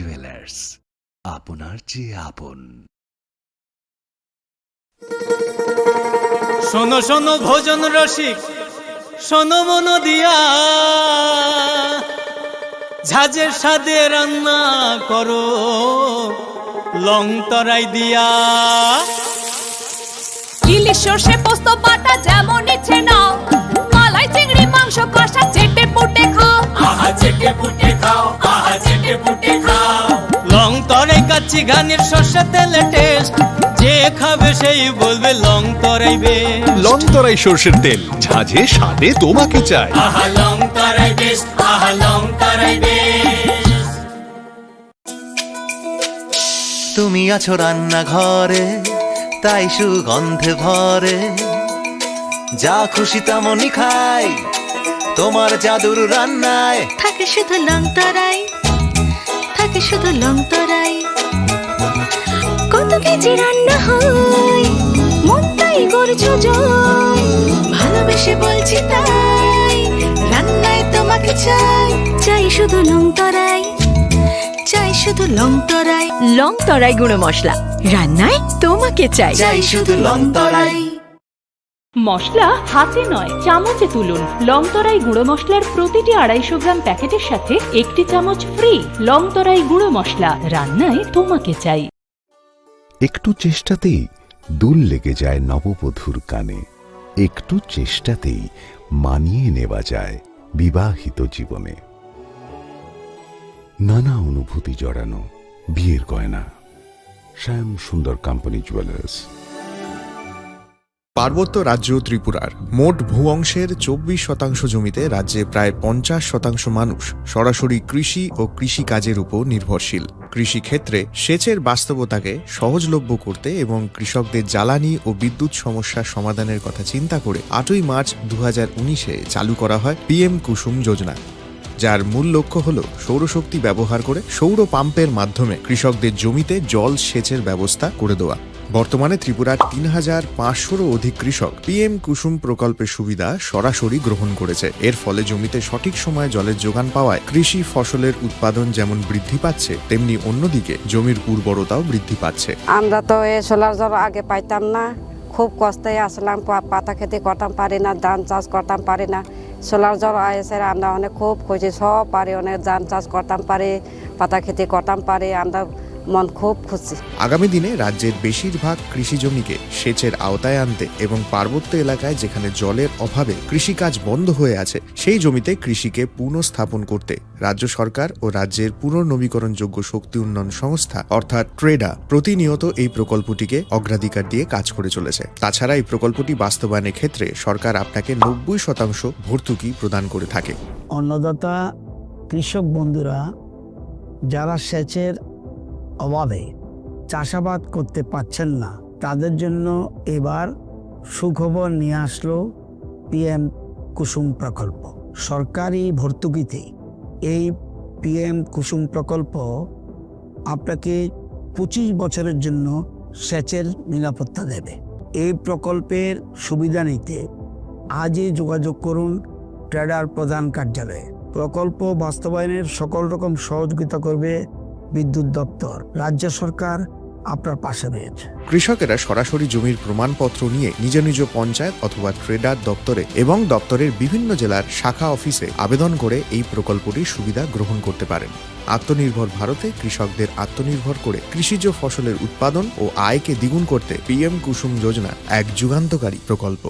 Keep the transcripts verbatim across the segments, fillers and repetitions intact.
জুয়েলার্স, আপনার যে আপন। শোনো শোনো ভোজন রসিক, শোনো মন দিয়া, ঝাঁঝের স্বাদে রান্না করো লং তরাই দিয়া। ইলিশ সর্ষে পোস্ত বাটা যেমন ইচ্ছে নাও, মালাই চিংড়ি মাংস কষা চেটে পুটে খাও। আহা চেটে পুটে খাও, আহা চেটে পুটে খাও। লং তরাই কাচ্চি ঘানির সর্ষে তেলে টেস্ট, যে খাবে সেই বলবে লং তরাই বেশ। লং তরাই সর্ষের তেল, ঝাঁঝে স্বাদে তোমাকে চাই। আহা লং তরাই বেশ, আহা লং তরাই বেশ। তুমি আছো রান্নাঘরে, তাই সুগন্ধে ভরে। যা খুশি তেমনই খাই, তোমার জাদুর রান্নায়। থাকে শুধু লং তরাই, থাকে শুধু লং তরাই। কত কেজি রান্না হয়, মন তাই করছো জয়। ভালোবেসে বলছি তাই, রান্নায় তোমাকে চাই। চাই শুধু লং তরাই, চাই শুধু লং তরাই। লং তরাই গুঁড়ো মশলা, রান্নায় তোমাকে চাই। চাই শুধু লং তরাই। মশলা হাতে নয়, চামচে তুলুন। লং তরাই গুঁড়ো মশলার প্রতিটি আড়াইশো গ্রাম প্যাকেটের সাথে একটি চামচ ফ্রি। লং তরাই গুঁড়ো মশলা, রান্নায় তোমাকে চাই। একটু চেষ্টাতেই দুল লেগে যায় নববধূর কানে। একটু চেষ্টাতেই মানিয়ে নেওয়া যায় বিবাহিত জীবনে। নানা অনুভূতি জড়ানো বিয়ের গয়না। শ্যাম সুন্দর কোম্পানি জুয়েলার্স। পার্বত্য রাজ্য ত্রিপুরার মোট ভূ অংশের চব্বিশ শতাংশ জমিতে রাজ্যে প্রায় পঞ্চাশ শতাংশ মানুষ সরাসরি কৃষি ও কৃষিকাজের উপর নির্ভরশীল। কৃষিক্ষেত্রে সেচের বাস্তবতাকে সহজলভ্য করতে এবং কৃষকদের জ্বালানি ও বিদ্যুৎ সমস্যা সমাধানের কথা চিন্তা করে আটই মার্চ দু হাজার উনিশে চালু করা হয় পিএম কুসুম যোজনা, যার মূল লক্ষ্য হল সৌরশক্তি ব্যবহার করে সৌর পাম্পের মাধ্যমে কৃষকদের জমিতে জল সেচের ব্যবস্থা করে দেওয়া। বর্তমানে ত্রিপুরার তিন হাজার পাঁচশোরও অধিক কৃষক পিএম কুসুম প্রকল্পের সুবিধা সরাসরি গ্রহণ করেছে। এর ফলে জমিতে সঠিক সময়ে জলের যোগান পাওয়ায় কৃষি ফসলের উৎপাদন যেমন বৃদ্ধি পাচ্ছে, তেমনি অন্যদিকে জমির উর্বরতাও বৃদ্ধি পাচ্ছে। আমরা তো এই সোলার জল আগে পাইতাম না, খুব কষ্টে আসলাম, পা-, পাতা খেতে করতাম পারি না, ধান চাষ করতাম পারি না। সোলার জল এসে আমরা অনেক খুব খুশি, সব পারি, অনেক ধান চাষ করতাম পারি, পাতা খেতে করতাম পারি, আমরা মন খুব খুশি। আগামী দিনে রাজ্যের বেশিরভাগ কৃষি জমিকে সেচের আওতায় আনতে এবং পার্বত্য এলাকায় যেখানে জলের অভাবে কৃষিকাজ বন্ধ হয়ে আছে, সেই জমিতে কৃষিকে পুনঃস্থাপন করতে রাজ্য সরকার ও রাজ্যের পুনর্নবীকরণযোগ্য শক্তি উন্নয়ন সংস্থা অর্থাৎ ট্রেডা প্রতিনিয়ত এই প্রকল্পটিকে অগ্রাধিকার দিয়ে কাজ করে চলেছে। তাছাড়া এই প্রকল্পটি বাস্তবায়নের ক্ষেত্রে সরকার আপনাকে নব্বই শতাংশ ভর্তুকি প্রদান করে থাকে। অন্নদাতা কৃষক বন্ধুরা যারা সেচের অভাবে চাষাবাদ করতে পারছেন না, তাদের জন্য এবার সুখবর নিয়ে আসলো পিএম কুসুম প্রকল্প। সরকারি ভর্তুকিতে এই পিএম কুসুম প্রকল্প আপনাকে পঁচিশ বছরের জন্য সেচের নিরাপত্তা দেবে। এই প্রকল্পের সুবিধা নিতে আজই যোগাযোগ করুন ট্রেডার প্রধান কার্যালয়ে। প্রকল্প বাস্তবায়নের সকল রকম সহযোগিতা করবে বিদ্যুৎ দপ্তর। রাজ্য সরকার আপনার পাশে রয়েছে। কৃষকেরা সরাসরি জমির প্রমাণপত্র নিয়ে নিজ নিজ পঞ্চায়েত অথবা ট্রেডার দপ্তরে এবং দপ্তরের বিভিন্ন জেলার শাখা অফিসে আবেদন করে এই প্রকল্পটির সুবিধা গ্রহণ করতে পারেন। আত্মনির্ভর ভারতে কৃষকদের আত্মনির্ভর করে কৃষিজ ফসলের উৎপাদন ও আয়কে দ্বিগুণ করতে পিএম কুসুম যোজনা এক যুগান্তকারী প্রকল্প।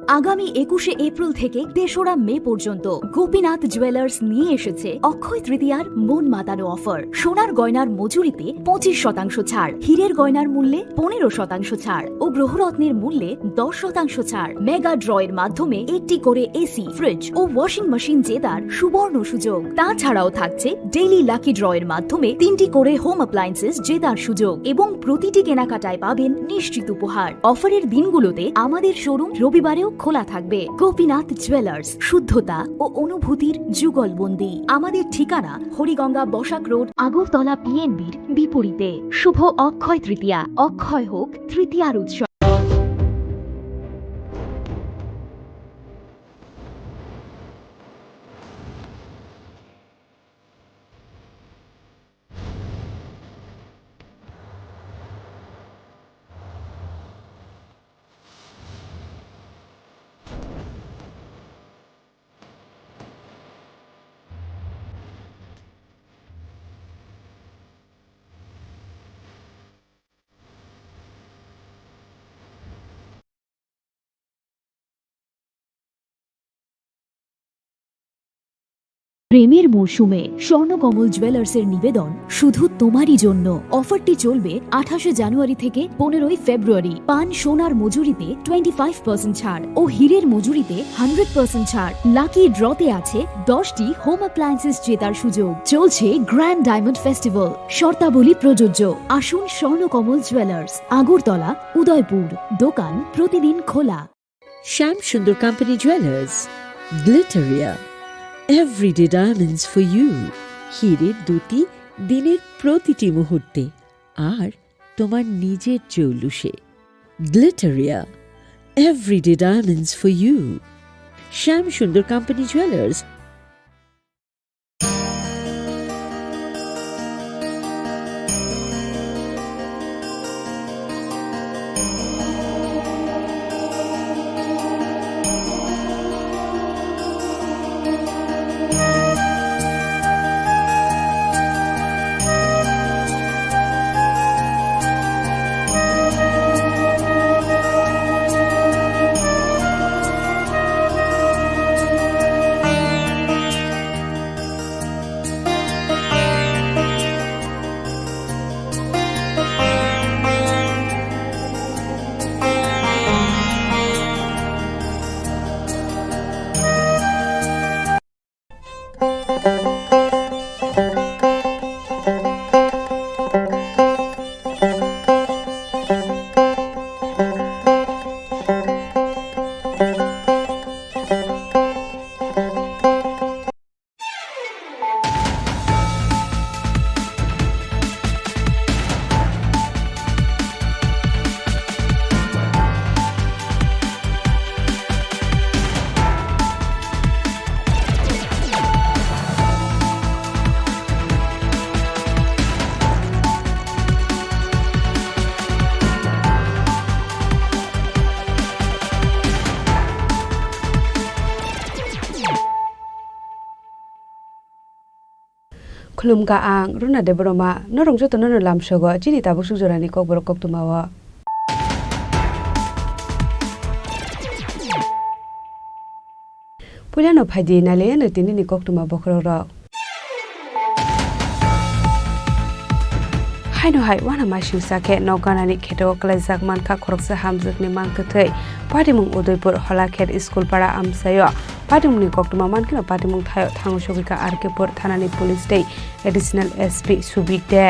আগামী একুশে এপ্রিল থেকে তেসরা মে পর্যন্ত গোপীনাথ জুয়েলার্স নিয়ে এসেছে অক্ষয় তৃতীয়ার মন মাতানো অফার। সোনার গয়নার মজুরিতে পঁচিশ শতাংশ ছাড়, হীরের গয়নার মূল্যে পনেরো শতাংশ ছাড় ও গ্রহরত্নের মূল্যে দশ শতাংশ ছাড়। মেগা ড্রয়ের মাধ্যমে একটি করে এসি, ফ্রিজ ও ওয়াশিং মেশিন জেতার সুবর্ণ সুযোগ। তাছাড়াও থাকছে ডেইলি লাকি ড্রয়ের মাধ্যমে তিনটি করে হোম অ্যাপ্লায়েন্সেস জেতার সুযোগ এবং প্রতিটি কেনাকাটায় পাবেন নিশ্চিত উপহার। অফারের দিনগুলোতে আমাদের শোরুম রবিবারেও খোলা থাকবে। গোপীনাথ জুয়েলার্স, শুদ্ধতা ও অনুভূতির যুগলবন্দি। আমাদের ঠিকানা হরিগঙ্গা বসাক রোড, আগরতলা পিএনবির বিপরীতে। শুভ অক্ষয় তৃতীয়া, অক্ষয় হোক তৃতীয়ার উৎসব। প্রেমের মরশুমে স্বর্ণকমল জুয়েলার্সের নিবেদন শুধু তোমারই জন্য। অফারটি চলবে আঠাশে জানুয়ারি থেকে পনেরোই ফেব্রুয়ারি। পান সোনার মজুরিতে টোয়েন্টি ফাইভ পার্সেন্ট ছাড় ও হীরের মজুরিতে হান্ড্রেড পার্সেন্ট ছাড়। লাকি ড্রতে আছে দশটি হোম অ্যাপ্লায়েন্সেস জেতার সুযোগ। চলছে গ্র্যান্ড ডায়মন্ড ফেস্টিভ্যাল, শর্তাবলী প্রযোজ্য। আসুন স্বর্ণকমল জুয়েলার্স, আগরতলা, উদয়পুর। দোকান প্রতিদিন খোলা। Shyam Sundar company jewellers, Glitteria, everyday diamonds for you. হীরের দ্যুতি দিনের প্রতিটি মুহূর্তে, আর তোমার নিজের জৌলুসে। Glitteria, everyday diamonds for you. Shyam Sundar company jewellers. Khulumkha ang Runa Debbarma, norok jotono no lamsogo chini tabuk suk jorani kokborok koktwmao. Puilano phaidi nailaiano tinini koktwma bokhorokrok. Haino hai uanamasingcha khe nok ganani kheto kwlaijak mankha khoroksa hamjwkni mangkwthwi. Patimung Udaipur Holakhet School para amchaio. Patimungni koktwma mankheno patimung thaio thango sogwikha R K Pur thanani police tei Additional S P Subik de.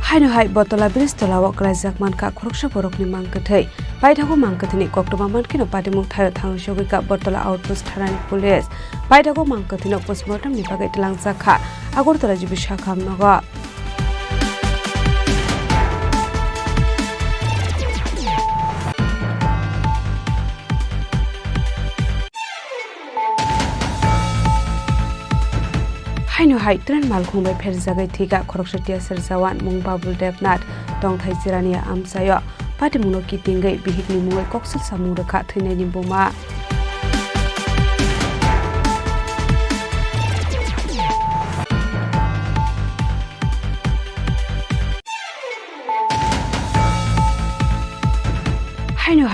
Haino hai Botola bridge tolao kwlaijak mankha khoroksa borokni mangkwthwi. Paithago mangkwthwini koktwma mankheno patimung thaio thango sogwikha Botola outpost thanani police. Paithago mangkwthwino postmortemni bagwi twlangjakha Agartala G B Sakham nogo. Haino hai train malkhung bai pherjagwi thwikha khoroksa T S R jawan mung Babul Debnath, tongthai Chirania amchaio. Patimungno kitingwi bihikni mungwi koksil samung rwkha thwinaini buma.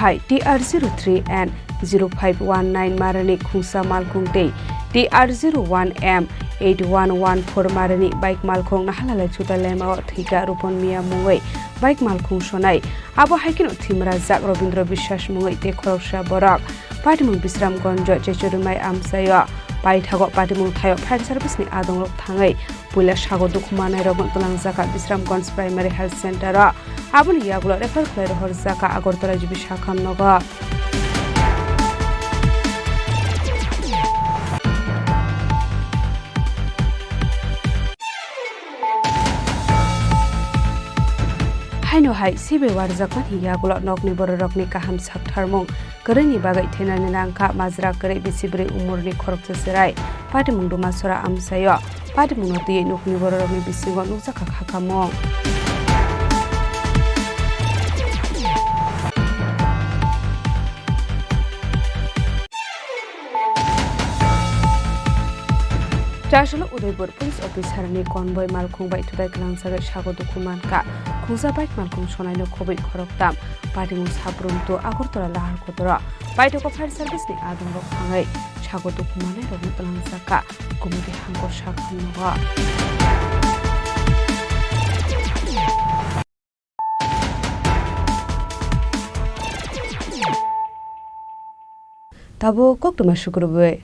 Hai T R zero three N zero five one nine marani khungsa malkhung tei T R zero one M eight one one four marani bike malkhung nahalalai chuta lemao thwika Rupon Miya mungwi bike malkhung sonai. Abo hai kheno thwimrajak Robindra Biswas mungwi tei khoroksa borok. Patimung Bisramganj Chechorumai amchaio paithago patimung thaio fire service ni adongrok thangwi puila sago dukhu manai rokno twlangjak kha Bisramganj Primary Health Center o. Aboni yagulo refer khlai rohorjak kha Agartala G B sakha nogo. Haino hai sibai warjakmani yagulo nokni bororokni kaham saktharmung kwrwini bagwi thenani nangkha majra kwrwi bisi bwrwi umorni khoroksa chwrai. Patimung Dumasora amchaio patimungno twiwi nokni bororokni bisingo nukjakha khakamung. Chasalo Udaipur police officer ni convoy malkhung bai thutai kwlangjagwi sago dukhu mankha. Khungsa bike malkhung sonaino khobwi khoroktham. Patimung Saprum to Agartala lahar kotoro paithago fire service ni adongrok thangwi sago dukhu manai rokno twlangjakha. Gumudi hangkor sakha nogo. Tabuk koktwma sukrubwi.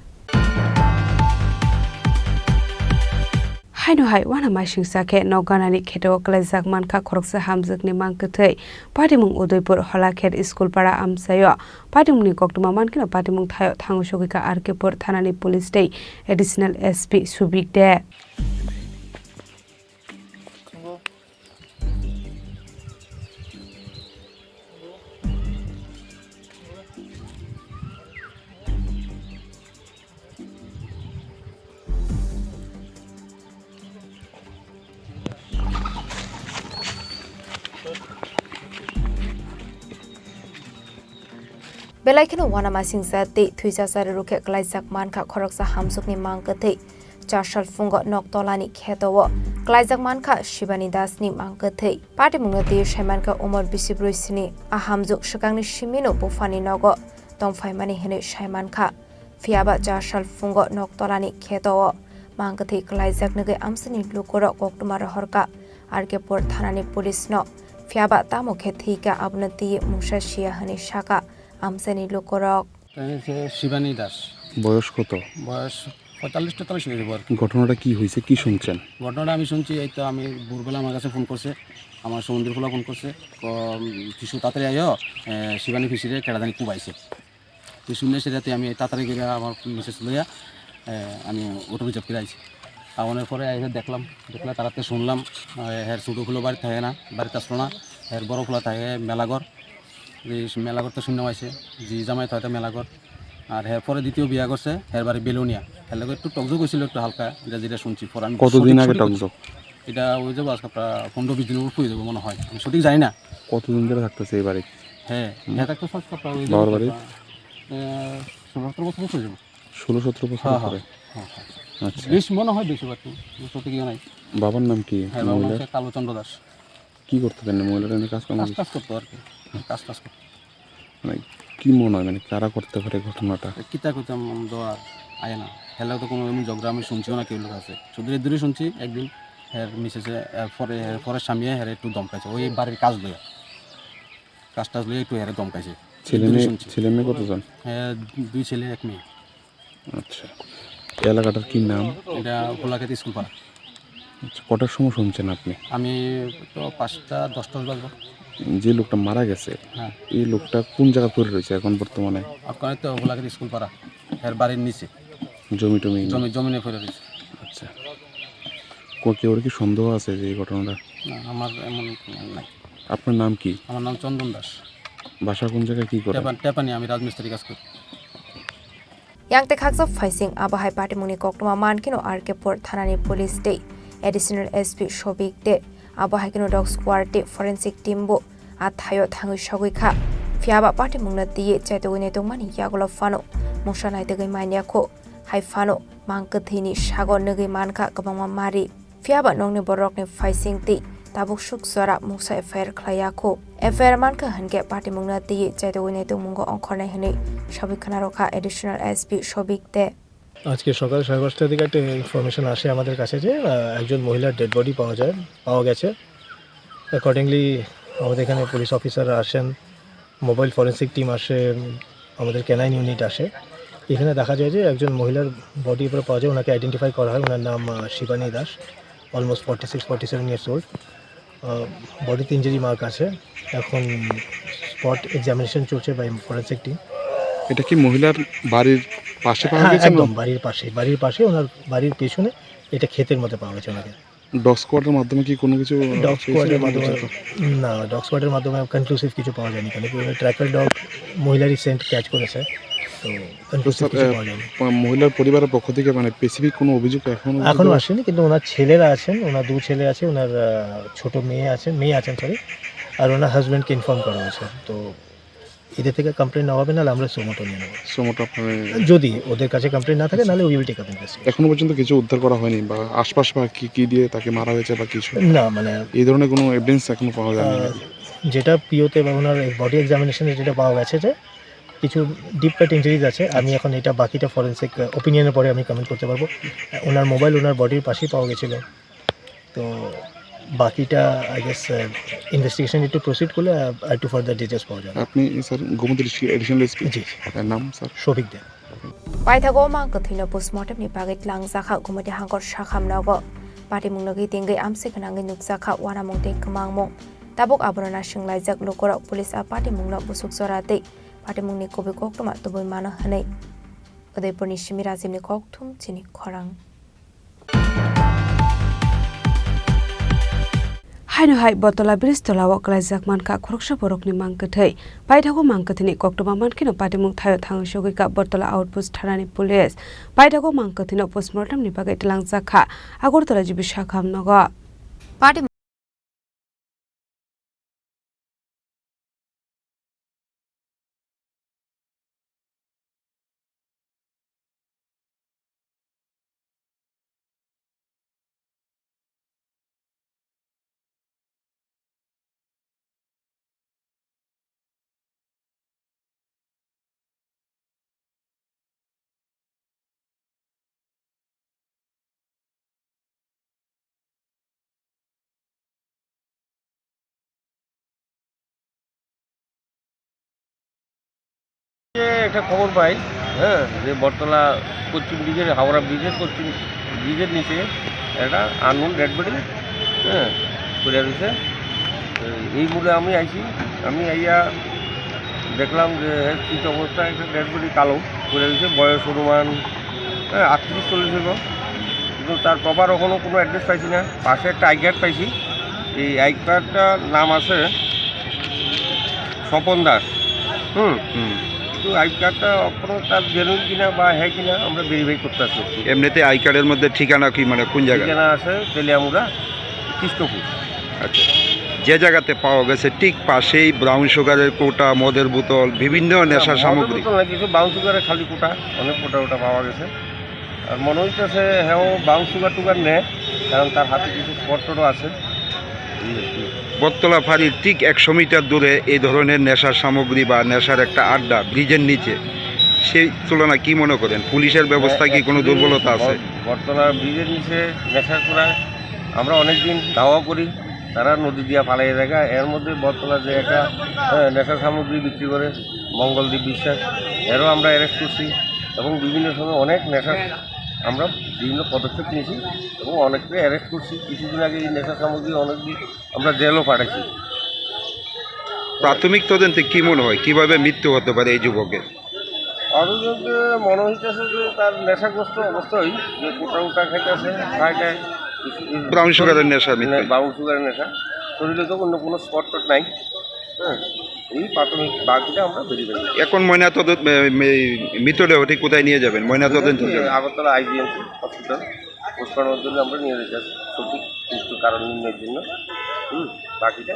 Haino hai uanamasingcha khe nok ganani kheto kwlaijak mankha khoroksa hamjwkni mang kwthwi. Patimung Udaipur Holakhet School para amchaio. Patimungni koktwma mankheno patimung thaio thangwi sogwikha R K pur thanani police tei additional S P Subik De. Belai kheno uanamasingcha tei thwichasa rwrwk khe kwlaijak mankha khoroksa hamjwkni mang kwthwi. Chasal phungo nok tolani kheto o kwlaijak mankha Shibani Dasni mang kwthwi. Patimungno twiwi saimankha umor bisi brwi sini. A hamjwk swkangni simino buphani nogo tongphaimani hwnwi saimankha. Phiyaba chasal phungo nok tolani kheto o mang kwthwi kwlaijak nugwi amchaini lukurok koktwma rohorkha. R K pur thanani police no. Phiyaba tamo khe thwikha abono twiwi mungsa siya hwnwi sakha amchaini lukurok. তাই হচ্ছে শিবানী দাস। বয়স কত? বয়স পঁয়তাল্লিশ তেতাল্লিশ হয়ে যাবো আর কি। ঘটনাটা কি হয়েছে, কি শুনছেন? ঘটনাটা আমি শুনছি, এই তো আমি ভোরবেলা আমার কাছে ফোন করছে, আমার সমুদ্র খোলা ফোন করছে, তো, উম, কিছু তাড়াতাড়ি আইও, এ, শিবানী ফিশিরে কেডা জানি কুবাইছে। তো শুনে সেটাতে আমি তাড়াতাড়ি করে আমার মেসেজ লইয়া, এ, আমি অটো রিজার্ভ করে আইছি। আওয়ানোর পরে এসে দেখলাম, দেখলে তারাতে শুনলাম, এ, হের ছোটো খোলা বাড়ি থাকে না, বাড়িতে আসলো না, হের বড় খোলা থাকে মেলাঘর। এই মেলাঘর তো শুনলাম আইছে, জি জামাই তো হয়তো মেলাঘর। আর হের পরে দ্বিতীয় বিয়া করছে, হের বাড়ি বেলুনিয়া। হের লগে একটু টকঝোক হয়েছিল, একটু হালকা, এটা যেটা শুনছি। পরে আমি কতদিন সঠিক, আগে সঠিক টকঝোক? এটা ওই যাবো আজকে প্রায় পনেরো বিশ দিনের উপর হয়ে যাবো মনে হয়, আমি সঠিক জানি না। কতদিন ধরে থাকতেছে এই বাড়ি? হ্যাঁ, হুম। এটা তো সব প্রায় ওই যাবো বাবার বাড়ি? প্রায়, আহ, ষোলো সতেরো বছর হয়ে যাবো। ষোলো সতেরো বছর হ্যাঁ, হ্যাঁ, ধরে? হ্যাঁ, হ্যাঁ। আচ্ছা। বেশ মনে হয় বেশি বার, সঠিক ইয়ে নাই। বাবার নাম কি? হ্যাঁ, বাবার নাম মহিলার? হচ্ছে কালুচন্দ্র দাস। কি করতে দেন না মহিলারা এমনি কাজ কাম? কাজ টাজ করতো আর কি, কাজ টাজ করতো। মানে, কি মনে হয়, মানে, কারা করতে পারে ঘটনাটা? কিতা কইতাম, দোয়া আয় না। হেলে তো কোনো এমন ঝগড়া আমি শুনছিও না কেউ লোক আছে। শুধু এ দূরে শুনছি, একদিন হের মিসেসে, এর পরে, এর পরে স্বামী হেরে একটু দমকাইছে, ওই বাড়ির কাজ লইয়া, কাজ টাজ লইয়া একটু হেরে দমকাইছে। ছেলে এ দূরে মেয়ে, শুনছি। ছেলে মেয়ে কতজন? হ্যাঁ, দুই ছেলে, এক মেয়ে। আচ্ছা, এলাকাটার কি নাম? এটা ভোলাক্ষেত স্কুল পাড়া। আচ্ছা, কটার সময় শুনছেন আপনি? আমি তো পাঁচটা দশটা বাজবো। যে লোকটা মারা গেছে, হ্যাঁ। এই লোকটা কোন জায়গায় পড়ে রয়েছে এখন বর্তমানে? আপনার তো ভোলাক্ষেত স্কুল পাড়া, এর বাড়ির নিচে। জমি টমি? জমি, জমিনে পড়ে রয়েছে। আচ্ছা, কো-, কেউ কি সন্দেহ আছে যে এই ঘটনাটা? না, আমার এমন নাই। আপনার নাম কি? আমার নাম চন্দন দাস। বাসা কোন জায়গায়, কি করেন? টেপান-, টেপানি, আমি রাজমিস্ত্রি কাজ করি। Yang tei khaksa phaising abo hai patimungni koktwma mankhe no R K pur thanani police tei additional S P Sobik de abo hai kheno dog squad tei forensic team bo a thaio thangwi sogwi kha. Phiyaba patimungno twiwi chaitogwi naitokmani yagulo phano mungsa naitogwi manya kho. Hai phano mang kwthwini sago nugwi mankha kwbangma mari. Phiyaba nokni borokni phaising tei tabuk suk jora mungsa F I R khlai ya kho. F I R mankha hinkhe patimungno twiwi chaitogwi naitukmungo ongkhornai hwnwi sabwi khna rwkha Additional S P Sobik de. আজকে সকাল সাড়ে পাঁচটার দিকে একটা ইনফরমেশন আসে আমাদের কাছে যে, আহ, একজন মহিলার ডেড বডি পাওয়া যায়, পাওয়া গেছে। অ্যাকর্ডিংলি আমাদের এখানে পুলিশ অফিসাররা আসেন, মোবাইল ফরেন্সিক টিম আসে, উম, আমাদের ক্যানাইন ইউনিট আসে। এখানে দেখা যায় যে একজন মহিলার বডি এবার পাওয়া যায়, ওনাকে আইডেন্টিফাই করা হয়, ওনার নাম, আহ, Shivani Das, almost forty six, forty seven years old. আহ, বডিতে ইনজুরি মার্ক আছে। এখন স্পট এক্সামিনেশন চলছে বাই ফরেন্সিক টিম। এটা কি মহিলার বাড়ির পাশে পাওয়া হ্যাঁ, গেছে না? একদম বাড়ির পাশে, বাড়ির পাশে, ওনার বাড়ির পেছনে এটা ক্ষেতের মধ্যে পাওয়া গেছে ওনাকে। ডগ স্কোয়াডের মাধ্যমে কি কোনো কিছু ডগ পেয়েছিল স্কোয়াডের কোনো মাধ্যমে কিছু? না, ডগ স্কোয়াডের মাধ্যমে কনক্লুসিভ কিছু পাওয়া যায়নি, কারণ কি ওই ট্র্যাকার ডগ মহিলারই সেন্ট ক্যাচ করেছে, তো তো কনক্লুসিভ স্যার, কিছু আহ, পাওয়া যায়নি। প-, মহিলার পরিবারের পক্ষ থেকে মানে স্পেসিফিক কোনো অভিযোগ এখনো এখনো পর্যন্ত আসেনি, কিন্তু ওনার ছেলেরা আছেন, ওনার দু ছেলে আছে, ওনার, আহ, ছোট মেয়ে আছে, মেয়ে আছেন, সরি, আর ওনার হাজব্যান্ডকে ইনফর্ম করা হয়েছে। তো এদের থেকে কমপ্লেন না হবে, নাহলে আমরা সুমোটো নিয়ে নেবো। সুমোটো আপনারা যদি ওদের কাছে কমপ্লেন না থাকে, নাহলে we will take up investigation. এখনো পর্যন্ত কিছু উদ্ধার করা হয়নি বা আশপাশ বা কি কি দিয়ে তাকে মারা হয়েছে বা কিছু? না, মানে, এই ধরনের কোনো এভিডেন্স এখনো পাওয়া যায়নি আহ, নাকি? যেটা পিওতে বা ওনার বডি এক্সামিনেশনে যেটা পাওয়া গেছে যে কিছু ডিপ কাট ইনজুরিজ আছে, আমি এখন এটা বাকিটা ফরেন্সিক, আহ, ওপিনিয়নের পরে আমি কমেন্ট করতে পারবো। আহ, ওনার মোবাইল ওনার বডির পাশেই পাওয়া গেছিল। তো বাকিটা, আই গেস, আহ, ইনভেস্টিগেশন একটু প্রসিড করলে, আহ, আর একটু ফার্দার ডিটেলস পাওয়া যাবে। আপনি স্যার গোমতী ডিস্ট্রিক্ট অ্যাডিশনাল এসপি? জি। আপনার নাম স্যার? শফিক দে। Paithago mang kwthwino postmortem ni bagwi tlangjak kha Gumati Hangkor Sakham nogo. Patimung nogwi tingwi amswk gwnangwi nukjak kha uanamung tei kwmangmung. Tabuk abono naising laijak lukurok police a patimungno busuk jora tei patimungni kubui koktwma tubui mano hwnwi. Udaipurni simi Rajibni kokthum chini khorang. Haino hai Bottola bridge tola o kwlaijak mankha khoroksa borokni mang kwthwi. Paithago mang kwthwini koktwma mankheno patimung thaio thangwi sogwi kha Bottola outpost thanani police. Paithago mang kwthwino postmortem ni bagwi tlangjak kha Agartala G B Sakham nogo. Patimung যে একটা খবর পাই, হ্যাঁ, যে বটতলা পশ্চিম ব্রিজের, হাওড়া ব্রিজের পশ্চিম ব্রিজের নিচে একটা আননোন ডেড বডি, হ্যাঁ, পড়ে রয়েছে। এই মুহূর্তে আমি আইছি, আমি আইয়া দেখলাম যে চিত অবস্থায় একটা ডেড বডি কালো পড়ে রয়েছে, বয়স অনুমান, হ্যাঁ, আটত্রিশ চল্লিশ হইব। কিন্তু তার প্রপার এখনও কোনো অ্যাড্রেস পাইছি না। পাশে একটা আই কার্ড পাইছি, এই আই কার্ডটার নাম আছে স্বপন দাস। হুম। হুম। কিন্তু আই কার্ডটা এখনো তার জেনুইন কিনা বা হ্যাঁ কিনা আমরা ভেরিফাই করতে আসছি। এমনিতে আই কার্ডের মধ্যে ঠিকানা কি, মানে কোন জায়গা? ঠিকানা আছে তেলিয়ামুড়া, কৃষ্ণপুর। আচ্ছা, যে জায়গাতে পাওয়া গেছে ঠিক পাশেই ব্রাউন সুগারের কোটা, মদের বোতল, বিভিন্ন না, নেশার মদের সামগ্রী। বোতল না, কিছু ব্রাউন সুগারের খালি কোটা, অনেক কোটা ওটা পাওয়া গেছে। আর মনে হইতেছে হ্যাঁ, ও ব্রাউন সুগার টুগার নেয়, কারণ তার হাতে কিছু স্পট টটও আছে। বটতলা ফাঁড়ির ঠিক একশো মিটার দূরে এই ধরনের নেশার সামগ্রী বা নেশার একটা আড্ডা ব্রিজের নিচে, সেই তুলনায় কি মনে করেন? পুলিশের ব্যবস্থায় কি কোনো দুর্বলতা আছে? বট-, বটতলা ব্রিজের নিচে নেশা করা আমরা অনেক দিন দাওয়া করি, তারা নদী দিয়া ফালাই জায়গা। এর মধ্যে বটতলা যে একটা, হ্যাঁ, নেশা সামগ্রী বিক্রি করে মঙ্গলদীপ বিশ্বাস, এরও আমরা অ্যারেস্ট করছি এবং বিভিন্ন সময় অনেক নেশা আমরা বিভিন্ন পদক্ষেপ নিয়েছি এবং অনেককে অ্যারেস্ট করছি। কিছুদিন আগে এই নেশা সামগ্রী অনেক দিন আমরা জেলও পাঠাইছি। প্রাথমিক তদন্তে কি মনে হয়, কিভাবে মৃত্যু হতে পারে এই যুবকের? অভিযোগে মনে হইতেছে যে তার নেশাগ্রস্ত অবস্থায় যে কোটা উটা খাইতেছে, খায় খায়। ব্রাউন সুগারের নেশা মৃত্যু। নে-, ব্রাউন সুগারের নেশা। শরীরে তো অন্য কোনো স্পট টট নাই। হ্যাঁ, এই প্রাথমিক বাকিটা আমরা ভেরিফাই করছি। এখন ময়না তদন্ত, এ, এ, মৃতদেহটি কোথায় নিয়ে যাবেন? ময়না তদন্তের জন্য? আগরতলা আইজিএমসি হসপিটাল। পোস্টমর্টমের জন্য আমরা নিয়ে যেতে আসি, সঠিক মৃত্যুর কারণ নির্ণয়ের জন্য। হুম, বাকিটা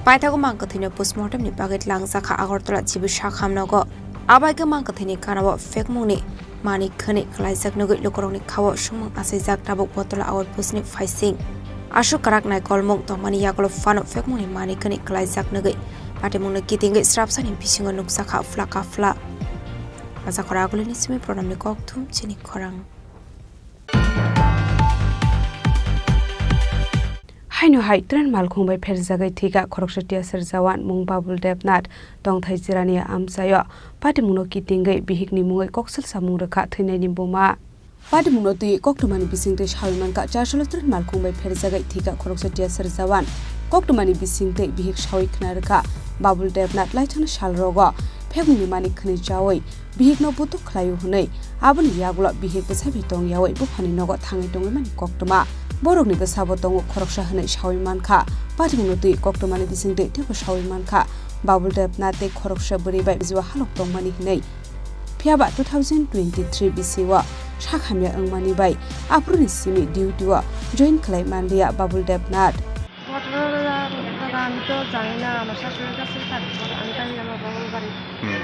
Paithago mang kwthwino postmortem ni bagwi tlangjak kha Agartala G B Sakham nogo. Abai khe mang kwthwini gana-o phekmungni manwi khwnwi kwlaijak nugwi lukurokni kha-o swngmung achaijak tabuk Bottola outpost ni phaising. Aswk kwrak naikolmung tongmani yagulo phano phekmungni manwi kwnwi kwlaijak nugwi patimungno kitingwi srapsani bisingo nukjakha phla ka phla. Rajakhor agulini simi Pranamni kokthum chini khorang. Haino hai train malkhung bai pherjagwi thwikha khoroksa T S R jawan mung Babul Debnath tongthai Jirania amchaio patimungno kitingwi bihikni mungwi koksil samung rwkha thwinaini buma. Patimungno twi koktwmani bisingtwi sawi mankha, Chasolo train malkhung bai pherjagwi thwikha khoroksa T S R jawan. Koktwmani bisingtwi bihik sawi khna rwkha Babul Debnath laithangni salrogo phekmungni mani khwnwi chawi bihikno butuk khlaio hwnwi aboni yagulo bihik bwsai bai tongyawi buphani nogo thangwi tongwi mani koktwma. Borokni bwsabo tongo khoroksa hwnwi sawi mankha. Patimungno twi koktwmani bisingtwi teibo sawi mankha Babul Debnath tei khoroksa bwrwi bai jua halok tongmani hwnwi. Phiyaba two thousand twenty-three bisio sakhamya wngmani bai aphuruni simi duty-o join khlai manliya Babul Debnath. ঘটনাটা দাদা, আমি তো জানি না, আমার শাশুড়ির কাছেই থাকতো, আমি তাই আমার বাবার বাড়ি। হুম।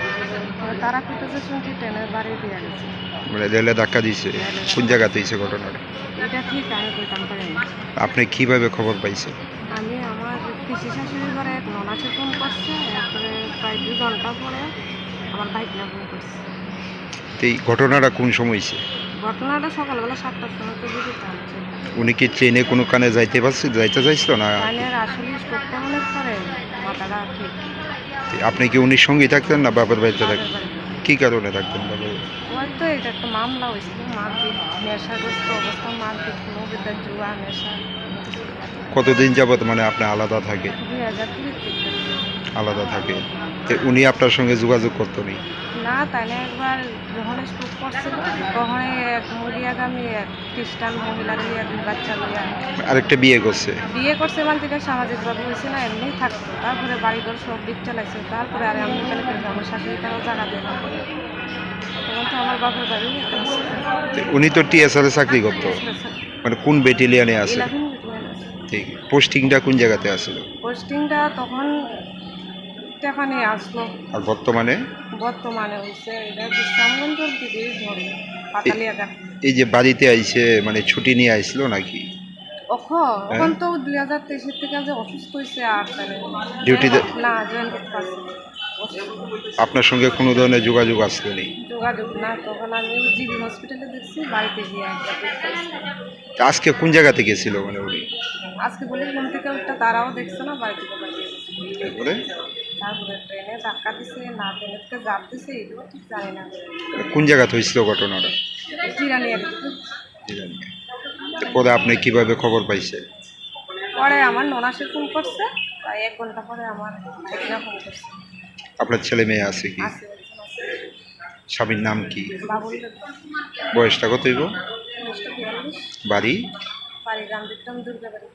তারা কোথা যে শুনছি ট্রেনের বাড়ি দিয়ে গেছে। মানে রেলে ধাক্কা দিছে? রেলে। কোন জায়গাতে হয়েছে ঘটনাটা? এটা ঠিক আমি বলতাম পারি না। আপনি কিভাবে খবর পাইছেন? আমি আমার পিসি শাশুড়ি ঘরে এক ননাসে ফোন করছে, এরপরে প্রায় দুই ঘন্টা পরে আমার ভাইকনা ফোন করছে। তো এই ঘটনাটা কোন সময় হয়েছে? ঘটনাটা সকালবেলা সাতটার সময় তো বুঝে পারছে। উনি কি ট্রেনে কোনো কানে যাইতে পারছে, যাইতে চাইছিল না? ট্রেনের আসলে স্ট্রোকটা অনেক পরে মাথাটা ঠিক। তো আপনি কি উনির সঙ্গেই থাকতেন না বাবার বাড়িতে থাকতেন? বাবার বাড়িতে। কি কারণে থাকতেন বাবার বাড়িতে? ওই তো এটা একটা মামলা হয়েছিল, মারপিট, নেশাগ্রস্ত অবস্থা, মারপিট, কোনো বিদ্যা, জুয়া, নেশা। কতদিন যাবত মানে আপনি আলাদা থাকে? দুই হাজার কুড়ি থেকে। আলাদা থাকে। তো উনি আপনার সঙ্গে যোগাযোগ করতো নি? না, তাহলে একবার যখন স্ট্রোক করছিল, তখন এক মরিয়াগামী এক খ্রিস্টান মহিলা নিয়ে দুই বাচ্চা নিয়ে। আরেকটা বিয়ে করছে? বিয়ে করছে বলতে এটা সামাজিকভাবে হয়েছে না, এমনি থাকতো। তারপরে বাড়িঘর সব দিক চালাইছে, তারপরে আরে আমি এখানে কিন্তু আমার শাশুড়ি তারাও জায়গা দেয় না। তখন তো আমার বাপের বাড়িও এখানে আছে। তো উনি তো টিএসআর এ চাকরি করতো? টিএসআর এ চাকরি। মানে কোন ব্যাটালিয়নে আছে? ইলেভেন ব্যাটালিয়ন আছে। ঠিক। পোস্টিংটা কোন জায়গাতে আছিল? পোস্টিংটা তখন টেকানে আসলো। আর বর্তমানে? বর্তমানে হইছে এটা বিশ্রামগঞ্জের দিকে ধরে, এই, পাতালিয়াঘাট। এই যে বাড়িতে আইছে, মানে ছুটি নিয়ে আইছিল নাকি? অখ, হ্যাঁ। এখন তো দুই হাজার তেইশের থেকে যে অসুস্থ হইছে আর তাহলে ডিউটিতে? না, জয়েন করতে পারছে না। আপনার সঙ্গে কোনো ধরনের যোগাযোগ আসলো নি? যোগাযোগ না, তখন আমি জিবি হসপিটালে দেখছি, বাড়িতে গিয়ে একবার দেখতে আসছি। তা আজকে কোন জায়গা থেকে ছিল মানে উনি? আজকে বলি ঘুম থেকে উঠতে তারাও দেখছে না, বাড়ি থেকে বেরিয়ে গেছে। এরপরে? তারপরে ট্রেনে ধাক্কা দিছে, না ট্রেনে থেকে জাপ দিছে, এগুলো ঠিক জানি না। কোন জায়গাতে হয়েছিল ঘটনাটা? জিরানি আর কি। জিরানি। তো পরে আপনি কিভাবে খবর পাইছেন? পরে আমার ননাসে ফোন করছে, প্রায় এক ঘন্টা পরে আমার ভাইরা ফোন করছে। আপনার ছেলে মেয়ে আছে কি? আছে, একজন আছে। স্বামীর নাম কি? বাবুল দেবনাথ। বয়সটা কত হইব? বয়সটা বিয়াল্লিশ। বাড়ি? বাড়ি রামবিক্রম Durgabari.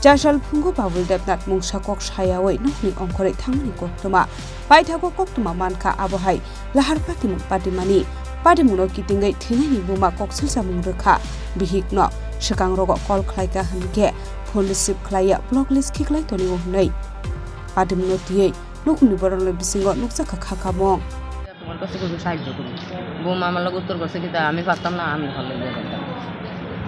Chasal phungo Babul Debnath mungsa kok sayawi nokni ongkhorwi thangmani koktwma. Paithago koktwma mankha abo hai lahar patimung patimani. Patimungno kitingwi thwinaini buma koksilsamung rwkha. Bihikno swkangrogo call khlaikha hwnkhe phone receive khlaiya blocklist khiklai tonio hwnwi. Patimungno twiwi nokni borokni bisingo nukjakha kha kamung. তোমার কাছে কিছু সাহায্য করুন। বৌমা আমার লগে উত্তর করছে কি, "তা আমি পারতাম না, আমি ভালো হয়ে যেতাম,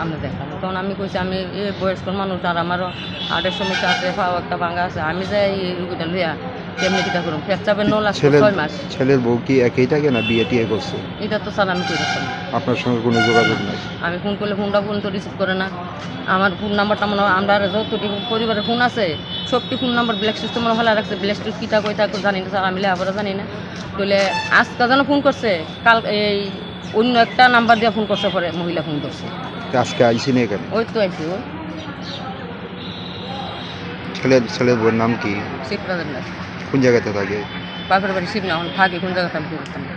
আমরা দেখতাম।" তখন আমি কইছি, "আমি এই বয়স্ক মানুষ, আর আমারও হার্টের সমস্যা আছে, পাও একটা ভাঙা আছে, আমি যাই এই রুগীটা লইয়া কেমনি কিতা করুন?" পেচ্ছাপের নল আসছে ছেলের, ছয় মাস। ছেলের বউ কি একেই থাকে না বিয়ে টিয়ে করছে? এটা তো স্যার আমি কই রাখতাম না। আপনার সঙ্গে কোনো যোগাযোগ নাই? আমি ফোন করলে ফোনটা পর্যন্ত রিসিভ করে না। আমার ফোন নাম্বারটা মনে হয় আমরা যতটি পরিবারের ফোন আছে, সবটি ফোন নাম্বার ব্ল্যাক লিস্টে মনে হয় রাখছে। ব্ল্যাক লিস্ট কিতা কই তা জানি না স্যার, আমি লেখাপড়া জানি না। তাহলে আজকে যেন ফোন করছে, কাল এই অন্য একটা নাম্বার দিয়ে ফোন করছে, পরে মহিলা ফোন করছে। তা আজকে আইসি না এখানে? ওই তো আইসি, ওই। ছেলের, ছেলের বউয়ের নাম কি? শিপ্রা দেবনাথ। কোন জায়গাতে থাকে? বাপের বাড়ি শিবনা, এখন থাকে কোন জায়গাতে আমি বলতাম না।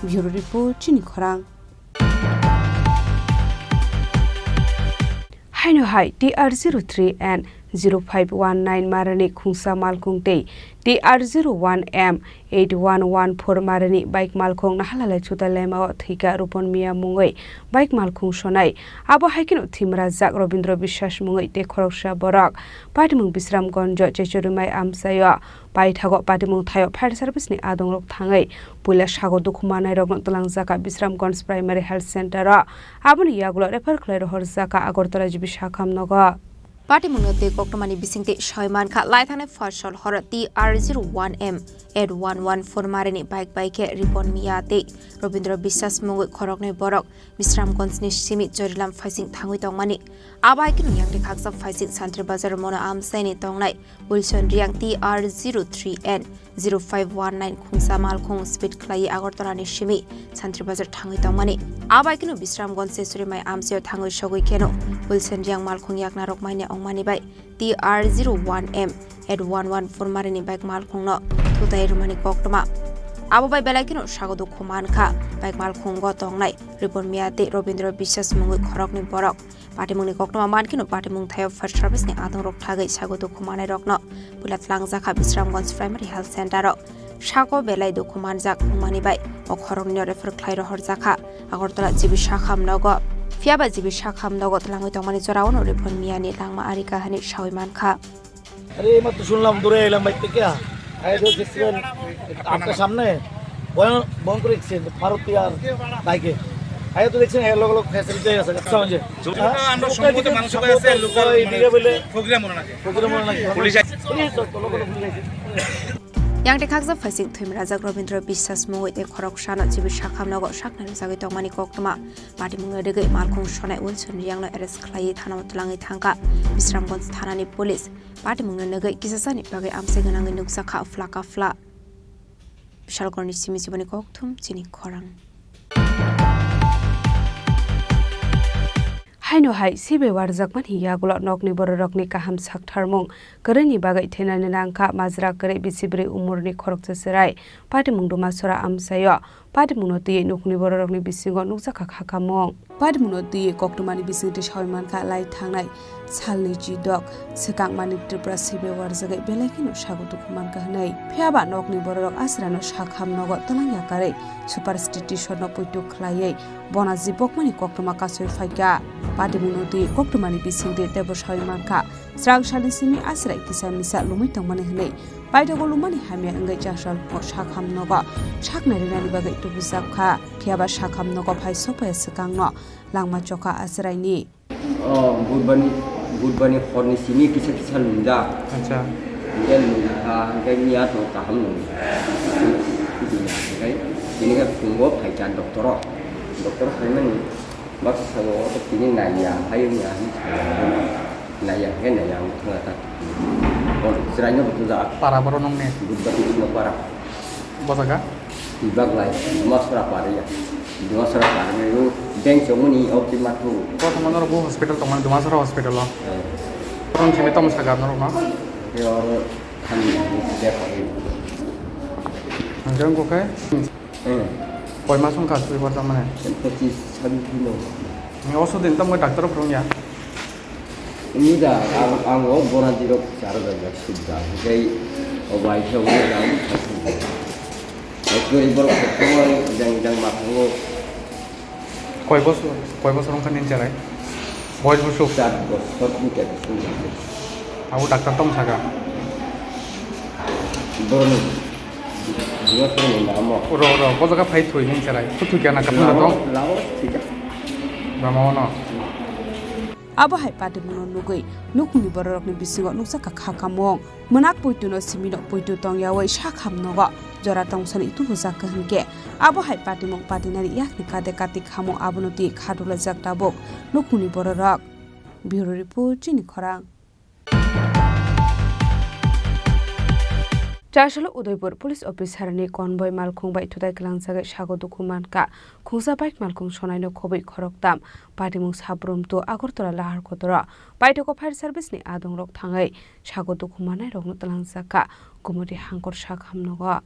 Bureau Report, Chini Khorang. Haino hai T R zero three and zero five one nine marani khungsa malkhung tei T R zero one M eight one one four marani bike malkhung nahalalai chuta lemao thwika Rupon Miya mungwi bike malkhung sonai. Abo hai kheno thwimrajak Robindra Biswas mungwi tei khoroksa borok. Patimung Bisramganjo Chechorimai amchaio. Paithago patimung thaio fire service ni adongrok thangwi puila sago dukhu manairokno twlangjaka Bisramganj Primary Health Center o. Aboni yagulo refer khlai rohorjaka Agartala G B sakham nogo. Patimungno twi koktwmani bisingtwi soi mankha, lai thangnai phasal horo T R zero one M eight one one four marini bike bai khe Ripon Miya tei Robindra Biswas mungwi khoroknwi borok Bisramganjni simi Chorilam phaising thangwi tongmani. Abo hai kheno yakni khaksa phaising Santri Bazar mono amchaini tongnai Wilson Riang T R zero three N zero five one nine khungsa malkhung speed khlaiwi Agartala ni simi Santri Bazar thangwi tongmani. Abo hai kheno Bisramganj Sesuri mai amchaio thangwi sogwi kheno Wilson Riang malkhung yakna rok manya ongmani bai T R zero one M eight one one four marini bike malkhungno thutai rwmani koktwma. Abo bai belai kheno sago dukhu mankha bike malkhungo tongnai Ripon Miya tei Robindra Biswas mungwi khoroknwi borok. Patimungni koktwma mankheno patimung thaio fire service ni adongrok thagwi sago dukhu manairokno puila twlangjakha Bisramganj Primary Health Center o. Sako belai dukhu manjak wngmani bai o khoroknwino refer khlai rohorjakha Agartala G B sakham nogo. Phiyaba G B sakham nogo twlangwi tongmani jorao no Ripon Miyani langma ari kahani sawi mankha. আরে, এইমাত্র শুনলাম, দূরে এলাম বাইক থেকে। আরে, তো দেখছিলেন, আপনার সামনে ভয়ং-, ভয়ঙ্কর অ্যাক্সিডেন্ট, মারুতি আর বাইকে। আরে, তো দেখছেন, এর লগে লগে ফ্যাসিলিটি হয়ে গেছে, আচ্ছা, হয়েছে। যদি হ্যাঁ? আমরা সম্ভবত ওখানে মানুষ সবাই আছে, লোকাল, এইদিকে মানে, বলে ফকিরা মনে নাকি? ফকিরা মনে নাকি? পুলিশ আছে। পুলিশ তো, লোকাল পুলিশ আছে। Yang tei khaksa phaising thwimrajak Robindra Biswas mungwi tei khoroksano G B sakham nogo saknai rwjagwi tongmani koktwma. Patimungno rwgwi malkhung sonai Wilson Riangno arrest khlaiwi thanao twlangwi thangkha Bisramganj thanani police. Patimungno nugwi kisasani bagwi amchai gwnangwi nukjakha phlaka phla. Bishalkorni simi chiboni kokthum chini khorang. Haino hai sibai warjakmani yagulo nokni bororokni kaham saktharmung kwrwini bagwi thwinani nangkha majra kwrwi bisi bwrwi umorni khoroksa chwrai. Patimung Dumasora amchaio. Patimungno twiwi nukhungni bororokni bisingo nukjakha khakamung. Patimungno twiwi koktwmani bisingtwi sawi mankha lai thangnai salni chidok swkang Manik Tripura sibai warjagwi belai kheno sago dukhu mankha hwnwi. Phiyaba nokni bororok aswraino sakham nogo twlang yakarwi super station no poito khlaiwi bona jibokmani koktwma kasui phaikha. Patimungno twiwi koktwmani bisingtwi teibo sawi mankha. Chwrangsani simi aswrai kisa misa lumwi tongmani hwnwi paithago lumani hamya wngwi chasal sakham nogo saknai rwnani bagwi tubujak kha. Phiyaba sakham nogo phai sopaya swkangno langma chokha aswraini. O Budbarni, Budbarni horni simi kisa kisa lumjak. Acha. Hingke lumkha, hingke miya to kaham nung. Hingke tini khe phungo phaikha doctor o. Doctor phaimani baksa sango tini naiya, hai wngya. Naiya khe naiya ang thangla ta. Bon, chwraino bo tujak. Para boro nongni? Budbar ni no para. Bo jaga? Tibak lai, Dumasora para ya. Dumasora para ya, yo, bank chomoni, o ki matu. Bo tongmani oro bo hospital tongmani, Dumasora hospital o. Eh. Tong sini tom saga norok no? Yo, kami, dia pakai. Hingke wngkha khe? Eh. Koi mas wngkha sui borjak mani? Pachis, sabis dino. Ni oso din tamo doctor phurung ya? Ini da, ang, ang o bona dirok charo da jak suk da. Hingke o bai khe o da. Ekdori borok khe jang, jang ma thango. Koi bosor, koi bosor wngkha nini cherai? Boyos bosor? Char bosor ni cherai. Abo doctor tong saka? Boroni. Dua sor ni namo. Ro, ro, bo jaga phai thwi nini cherai. Kuthu kya na kathang dong? Lao, lao, thika. Mama ono. Abo hai patimungno nugwi nukhungni bororokni bisingo nukjakha khakamung. Mwnak poituno simino poitu tongyawi sakham nogo jora tongsani tubujak kaham khe. Abo hai patimung patinani yakni kate kati khamung abono twi khatulajak tabuk nukhungni bororok. Bureau Report, Chini Khorang. Chasalo Udaipur police officer ni convoy malkhung bai thutai kwlangjagwi sago dukhu mankha. Khungsa bike malkhung sonaino khobwi khoroktham. Patimung Sabrum to Agartala Lahar Kotoro paithago fire service ni adongrok thangwi sago dukhu manairokno twlangjakha Gumoti Hangkor sakham nogo.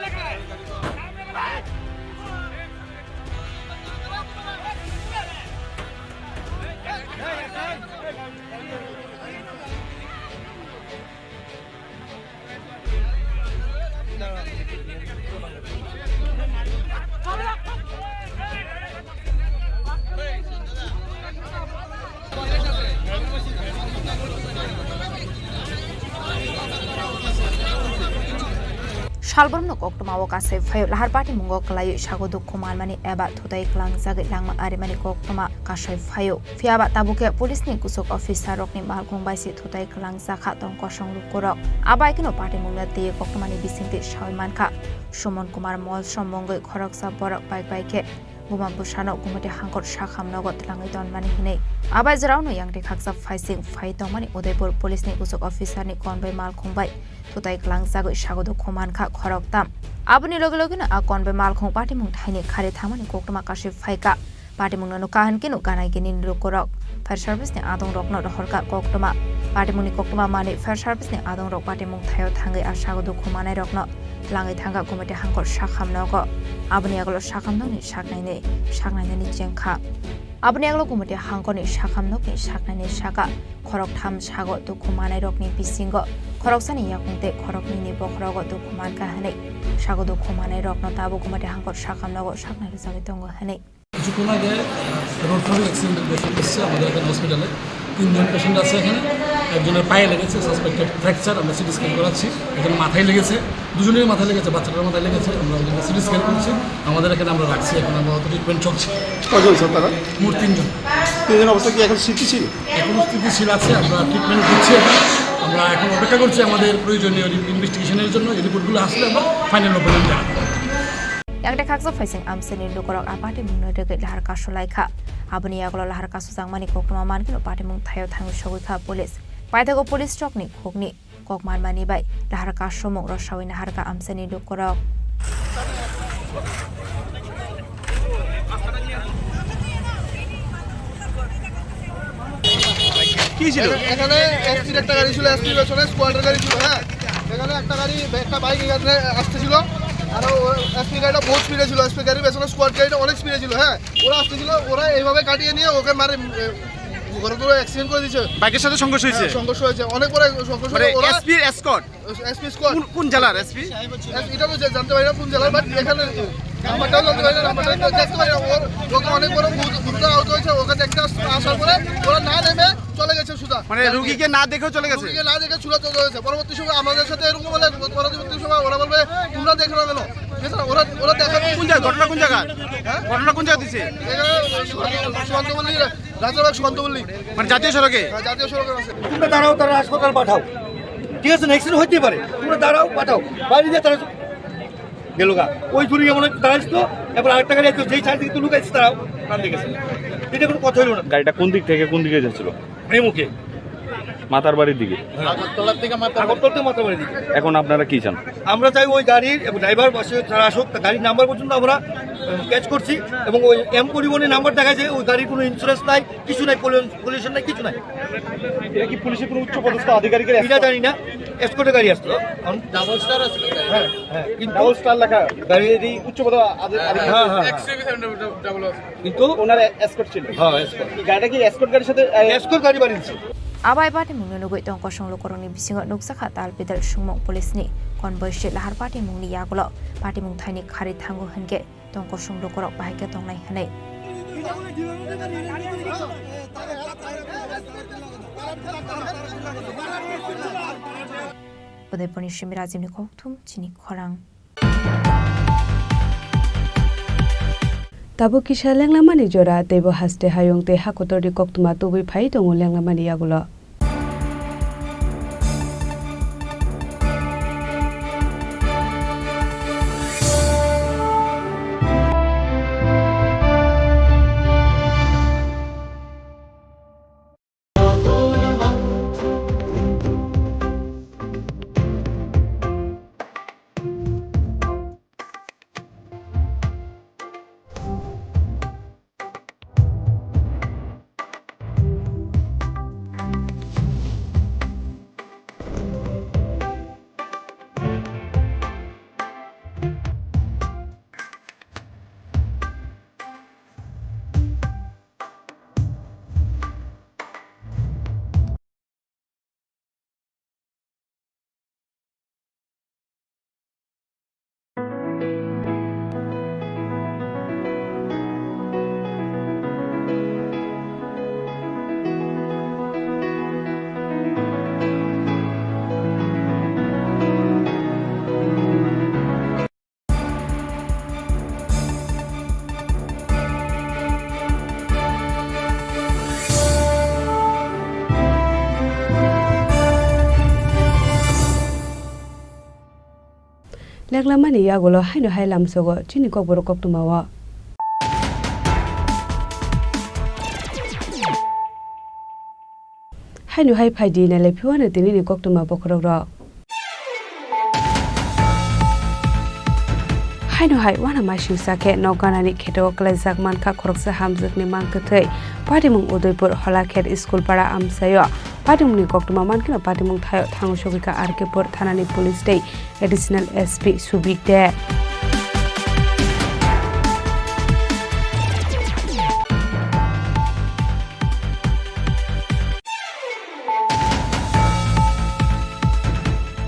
Thalboromno koktwmao kasai phaio lahar patimungo kwlaiwi sago dukhu manmani eba thutai kwlangjagwi langma arimani koktwma kasai phaio. Phiyaba tabukhe police ni kuchuk officer rokni malkhung bai se thutai kwlangjakha tong kosong lukurok. Abai kheno patimungno twiwi koktwmani bisingtwi sawi mankha. Suman Kumar Mol sombongwi khoroksa borok bike bai khe buma bwsano Gumati hangkor sakham nogo twlangwi tonmani hinwi. Abai jwraono yangtwi khaksa phaising phai tongmani Udaipur police ni kuchuk officer ni konboi malkhung bai thutai kwlangjagwi sago dukhu mankha khoroktham. Aboni loge logeno a konboi malkhung patimung thaini khari thangmani koktwma kasui phaikha. Patimungno nukha hinkhe nukha nai gini lukurok fire service ni adongrokno rohorkha koktwma. Patimungni koktwma manwi fire service ni adongrok patimung thaio thangwi a sago dukhu manairokno twlangwi thangkha Gumati hangkor sakham nogo. Aboni yagulo sakham nokni saknaini saknainani chengkha. Aboni yagulo Gumati hangkorni sakham nokni saknaini saka khoroktham sago dukhu manairokni bisingo khoroksani yakung tei khoroknwini bokhorogo dukhu mankha hinwi sago dukhu manairokno tabuk Gumati hangkor sakham nogo saknai rwjagwi tongo hinwi. কিছুক্ষণ আগে, আহ, road traffic অ্যাক্সিডেন্টের পেশেন্ট এসেছে আমাদের এখানে হসপিটালে। তিনজন পেশেন্ট আছে এখানে। একজনের পায়ে লেগেছে, সাসপেক্টেড ফ্র্যাকচার, আমরা সিটি স্ক্যান করাচ্ছি। একজন মাথায় লেগেছে, দুজনের মাথায় লেগেছে, বাচ্চাটার মাথায় লেগেছে, আমরা ওদেরকে সিটি স্ক্যান করছি। আমাদের এখানে আমরা রাখছি, এখন আপাতত ট্রিটমেন্ট চলছে। কজন স্যার তারা? মোট তিনজন। তিনজন অবস্থা কি এখন স্থিতিশীল? এখনো স্থিতিশীল আছে, আমরা ট্রিটমেন্ট দিচ্ছি এখন। আমরা এখন অপেক্ষা করছি আমাদের প্রয়োজনীয় রি-, ইনভেস্টিগেশনের জন্য। এই রিপোর্টগুলো আসলে আমরা ফাইনাল ওপিনিয়ন জানাবো। Yang de khaksa phaising amsani lukurok a patimungno rwgwi lahar kasu laikha. Aboni yagulo lahar kasu jangmani koktwma mankhe no patimung thaio thangwi sogwi kha police. Paithago police rokni khukni kok manmani bai lahar kasumung rwsawi naharkha amsani lukurok. কি ছিল? এখানে এসপির একটা গাড়ি ছিল, এসপির পেছনে স্কোয়াডের গাড়ি ছিল, হ্যাঁ। এখানে একটা গাড়ি, একটা বাইক এখানে আসতেছিল, আর এসপি গাড়িটা বহুত স্পিডে ছিল, এসপি গাড়ির পেছনে স্কোয়াড গাড়িটা অনেক স্পিডে ছিল, হ্যাঁ। ওরা আসতেছিল, ওরা এইভাবে কাটিয়ে নিয়ে ওকে মারে, এ, ঘরে পুরো অ্যাক্সিডেন্ট করে দিয়েছে। বাইকের সাথে সংঘর্ষ হয়েছে? হ্যাঁ, সংঘর্ষ হয়েছে, অনেক বড় সংঘর্ষ মানে হয়েছে। ওরা এসপির এসকর্ট? SP squad. কোন, কোন জেলার এসপি? এস-, এটা তো জা-, জানতে পারি না কোন জেলার, বাট এখানে নাম্বারটাও জানতে পারি না, নাম্বারটা দেখতে পারি না। ওর, ওকে অনেক বড় গুরু-, গুরুতর আহত হয়েছে, ওকে দেখতে আস-, আসার পরে ওরা না নেমে চলে গেছে সোজা। মানে রুগীকে না দেখেও চলে গেছে? রুগীকে না দেখে ছুটে চলে গেছে। পরবর্তী সময় আমাদের সাথে এরকম হলে পরবর্তী সময় ওরা বলবে, "তোমরা দেখে না কেন?" এছাড়া ওরা, ওরা দেখে কোন জায়গা? ঘটনা কোন জায়গা? হ্যাঁ? ঘটনা কোন জায়গা দিছে? এখানে সুকান্ত-, সুকান্তপল্লী, রাজারবাগ সুকান্তপল্লী। মানে জাতীয় সড়কে? হ্যাঁ, জাতীয় সড়কের পাশে। তোমরা দাঁড়াও, তারা হাসপাতাল পাঠাও। ঠিক আছে, না, অ্যাক্সিডেন্ট হইতেই পারে, তোমরা দাঁড়াও, পাঠাও। বাইরে দিয়ে তারা গেল গা। ওই দূরে যেমন একটা দাঁড়াইছিল, এবার আরেকটা গাড়ি আছে, যেই সাইড থেকে তুলুক আছে, তারাও প্রাণ দিয়ে গেছে। এটা কোনো কথা হলো না। গাড়িটা কোন দিক থেকে কোন দিকে যাচ্ছিল? এই মুখে। মাতার বাড়ির দিকে? হ্যাঁ। আগরতলা থেকে মাতার বাড়ি। আগরতলা থেকে মাতার বাড়ির দিকে। এখন আপনারা কি চান? আমরা চাই ওই গাড়ির এবং ড্রাইভার বসে তারা আসুক, তা গাড়ির নাম্বার পর্যন্ত আমরা, উম, ক্যাচ করছি এবং ওই এম পরিবহনের নাম্বার দেখা যায়, ওই গাড়ির কোনো ইন্স্যুরেন্স নাই, কিছু নাই, পলিউশন, পলিউশন নাই, কিছু নাই। এটা কি পুলিশের কোনো উচ্চ পদস্থ আধিকারিকের এটা escort? জানি না, এসকর্টের গাড়ি আসতো। এখন ডাবল স্টার আছে। হ্যাঁ, হ্যাঁ, কিন্তু ডাবল স্টার লেখা। গাড়ি এই উচ্চ পদ আধি-, আধিকারিক। হ্যাঁ, হ্যাঁ, হ্যাঁ। X U V seven double, double আছে। কিন্তু ওনার এ-, এসকর্ট ছিল। হ্যাঁ, এসকর্ট। এই গাড়িটা কি এসকর্ট গাড়ির সাথে, এ, এসকর্ট গাড়ি বানিয়েছে। Abai patimungno nugwi tong kosong lukurokni bisingo nukjakha tal bidal sumung police ni konboi se lahar patimungni yagulo patimung thaini khari thango hinkhe tong kosong lukurok bahai khe tongnai hinwi. Udaipurni simi Rajibni kokthum chini khorang. Tabuk kisa lenglamani jora, teibo haste hayung tei hakotorni koktwma tubui phai tongo lenglamani yagulo. Leklamani yagulo haino hai lamsogo chini kokborok koktwmao. Haino hai phaidi nailai phiwano tinini koktwma bokhorokrok. Haino hai uanamasingsa khe nok ganani kheto kwlaijak mankha khoroksa hamjwkni mangkwthwi. Patimung Udaipur Holakhet School para amchaio. Patimungni koktwma mankheno patimung thaio thango sogwikha R K pur thanani police tei Additional S P Subik De.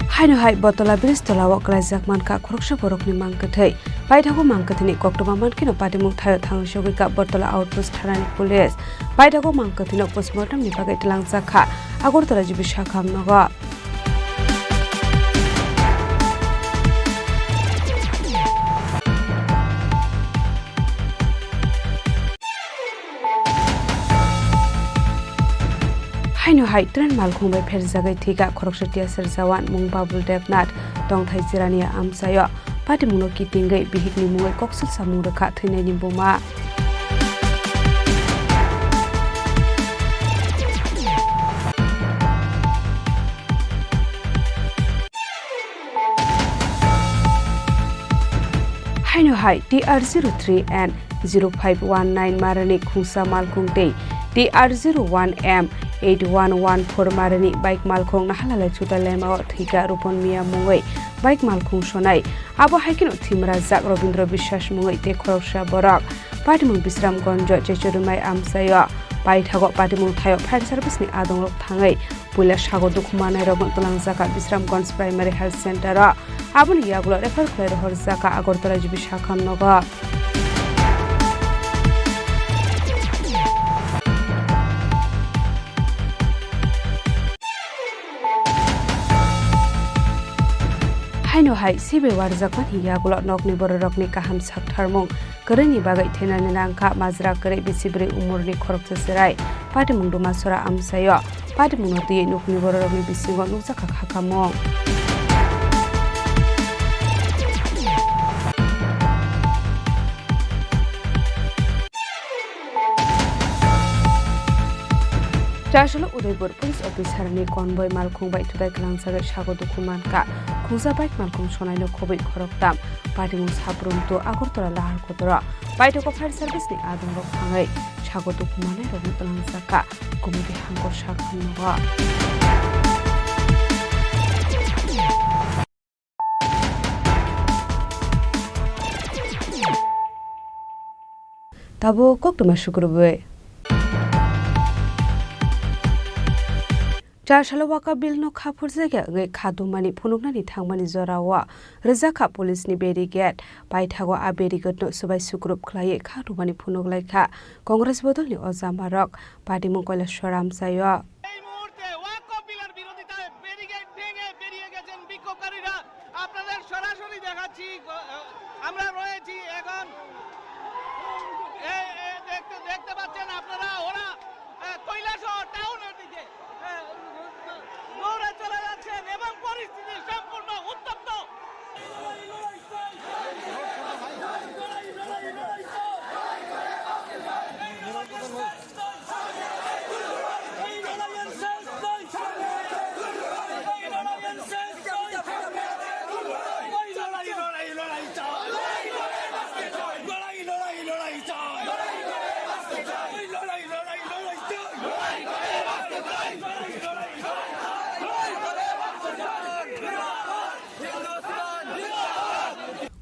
Haino hai Botola bridge tolao kwlaijak mankha khoroksa borokni mangkwthwi. Paithago mangkwthwini koktwma mankheno patimung thaio thango sogwikha Botola outpost thanani police. Paithago mangkwthwino postmortemni bagwi twlangjakha Agartala G B Sakham nogo. Haino hai train malkhung bai pherjagwi thwikha khoroksa T S R jawan mung Babul Devnath tongthai Chirania amchaio. Patimungno kitingwi bihikni mungwi koksil samung rwkha thwinaini buma. Haino hai T R zero three N zero five one nine marani khungsa malkhung tei T R zero one M eight one one four marani bike malkhung nahalalai chuta lemao thwikha Rupon Miya mungwi bike malkhung sonai. Abo hai kheno thwimrajak Robindra Biswas mungwi tei khoroksa borok. Patimung Bisramganj Jechodumai amchaio. Paithago patimung thaio fire service ni adongrok thangwi puila sago dukhu manai rokno twlangjak kha Bisramganj Primary Health Center o. Aboni yagulo refer khlai rohorjak kha Agartala G B Sakham nogo. Haino hai sibai warjakmani yagulo nokni bororokni kaham saktharmung kwrwini bagwi thenani nangkha majra kwrwi bisi bwrwi umorni khoroksa chwrai. Patimung Dumasora amchaio. Patimungno twiwi nokni bororokni bisingo nukjakha khakamung. Chasalo Udaipur police officer ni convoy malkhung bai thudai kwlangjagwi sago dukhu mankha. Khungsa bike malkhung sonaino khobwi khoroktham. Patimung Sabrum to Agartala lahar kotoro. Paithago fire service ni adongrok thangwi sago dukhu manai rokno twlangjakha. Gumudi hangkor sakhamnogo. Tabuk koktwma sukrubwi. Chasalo Waka Bill no kha phurjakya wngwi kha dumani phunuknani thangmani jorao rwjakha police ni barricade. Paithago a barricade no swbai sukrub khlaiwi kha dumani phunuklaikha Congress bodolni ojamarok. Patimung Kailaswar amchaio. এই মুহূর্তে ওয়াকফ বিলের বিরোধিতায় ব্যারিকেড ভেঙে বেরিয়ে গেছেন বিক্ষোভকারীরা। আপনাদের সরাসরি দেখাচ্ছি, আহ, আমরা রয়েছি এখন। এই, এই দেখতে, দেখতে পাচ্ছেন আপনারা, ওরা, আহ, কৈলাসহর টাউনের দিকে, আহ, দৌড়ে চলে যাচ্ছেন এবং পরিস্থিতি সম্পূর্ণ উত্তপ্ত।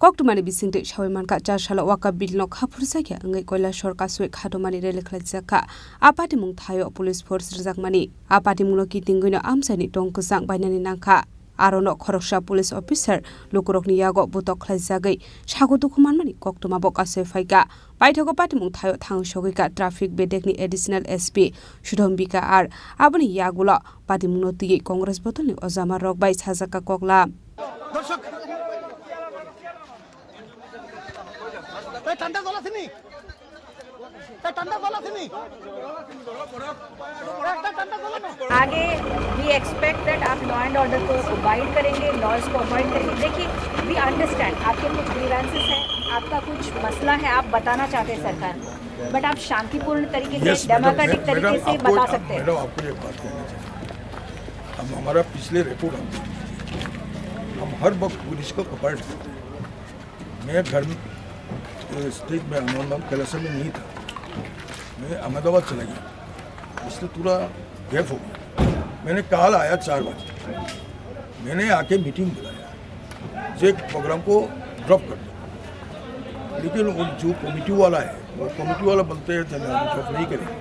Koktwmani bisingtwi sawi mankha, char salo Waka Bill no kha phurjakya wngwi Kailaswar kasui kha dumani rally khlaijak kha. A patimung thaio police force rwjakmani. A patimungno kitingwino amchaini tong kwchang bainani nangkha. Arono khoroksa police officer lukurokni yago butok khlaijagwi sago dukhu manmani koktwma bo kasui phaikha. Paithago patimung thaio thang sogwikha traffic bedekni additional S P Sudhombika R. Aboni yagulo patimungno twiwi Congress bodolni ojama rok bai sajakha koklam. দর্শক, এই ঠান্ডা জল আছে নি? आगे we expect that आप law and order को अवॉइड करेंगे, लॉज को अवॉइड करेंगे। देखिए, वी अंडरस्टैंड आपके कुछ ग्रीवेंसेस हैं, आपका कुछ मसला है, आप बताना चाहते हैं सरकार को, बट आप शांतिपूर्ण तरीके से, यस मैडम, डेमोक्रेटिक मैं- मैडम तरीके से आपको बता सकते हैं। मैडम, आपको एक बात कहना चाहिए। हम हमारा पिछले रिपोर्ट हम हम हर वक्त पुलिस को कवर करते हैं। मैं घर में, ए, स्टेज में, हम, हम कैलासा में नहीं था, मैं अहमदाबाद चला गया, इसलिए थोड़ा गैप हो गया। मैंने कॉल आया चार बजे, मैंने आके मीटिंग बुलाया, ये प्रोग्राम को ड्रॉप कर दो। लेकिन वो जो कमेटी वाला है, वो कमेटी वाला बोलते हैं, "जन, हम ड्रॉप नहीं करेंगे।"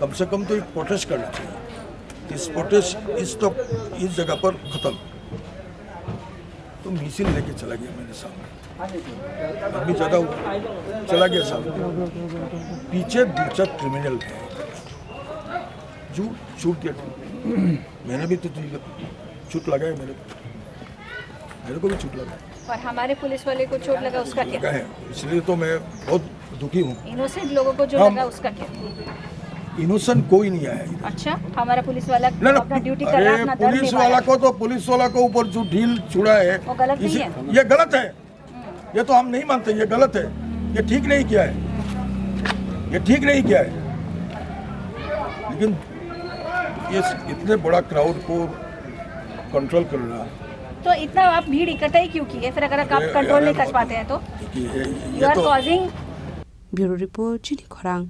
कम से कम तो एक प्रोटेस्ट करना चाहिए। इस प्रोटेस्ट इस तो, इस जगह पर खत्म। तो मिसिल लेके चला गया मेरे सामने, आदमी ज्यादा हुआ, चला गया सामने। पीछे दो चार क्रिमिनल है जो शूट किया था। मैंने भी तो चोट लगा है मेरे को, मेरे को भी चोट लगा है। और हमारे पुलिस वाले को चोट लगा, उसका क्या? लगा है, इसलिए तो मैं बहुत दुखी हूँ। इनोसेंट लोगों को जो हम लगा, उसका क्या? इनोसेंट कोई नहीं आया इधर। अच्छा, हमारा पुलिस वाला ना, ना, अपना ड्यूटी कर रहा है, अरे, अपना धर्म पुलिस निभा रहा वाला है। को तो, पुलिस वाला को ऊपर जो ढील छुड़ा है, वो गलत नहीं इसे-, है? ये गलत है। हम्म। ये तो हम नहीं मानते, ये गलत है, ये ठीक नहीं किया है, ये ठीक नहीं किया है। लेकिन ये इतने बड़ा क्राउड को कंट्रोल करना। तो इतना आप भीड़ इकट्ठा ही क्यों किए? फिर अगर आप अरे, कंट्रोल अरे, नहीं कर पाते हैं तो? देखिए, ये, ये यू आर तो causing. Bureau report, Chini Khorang.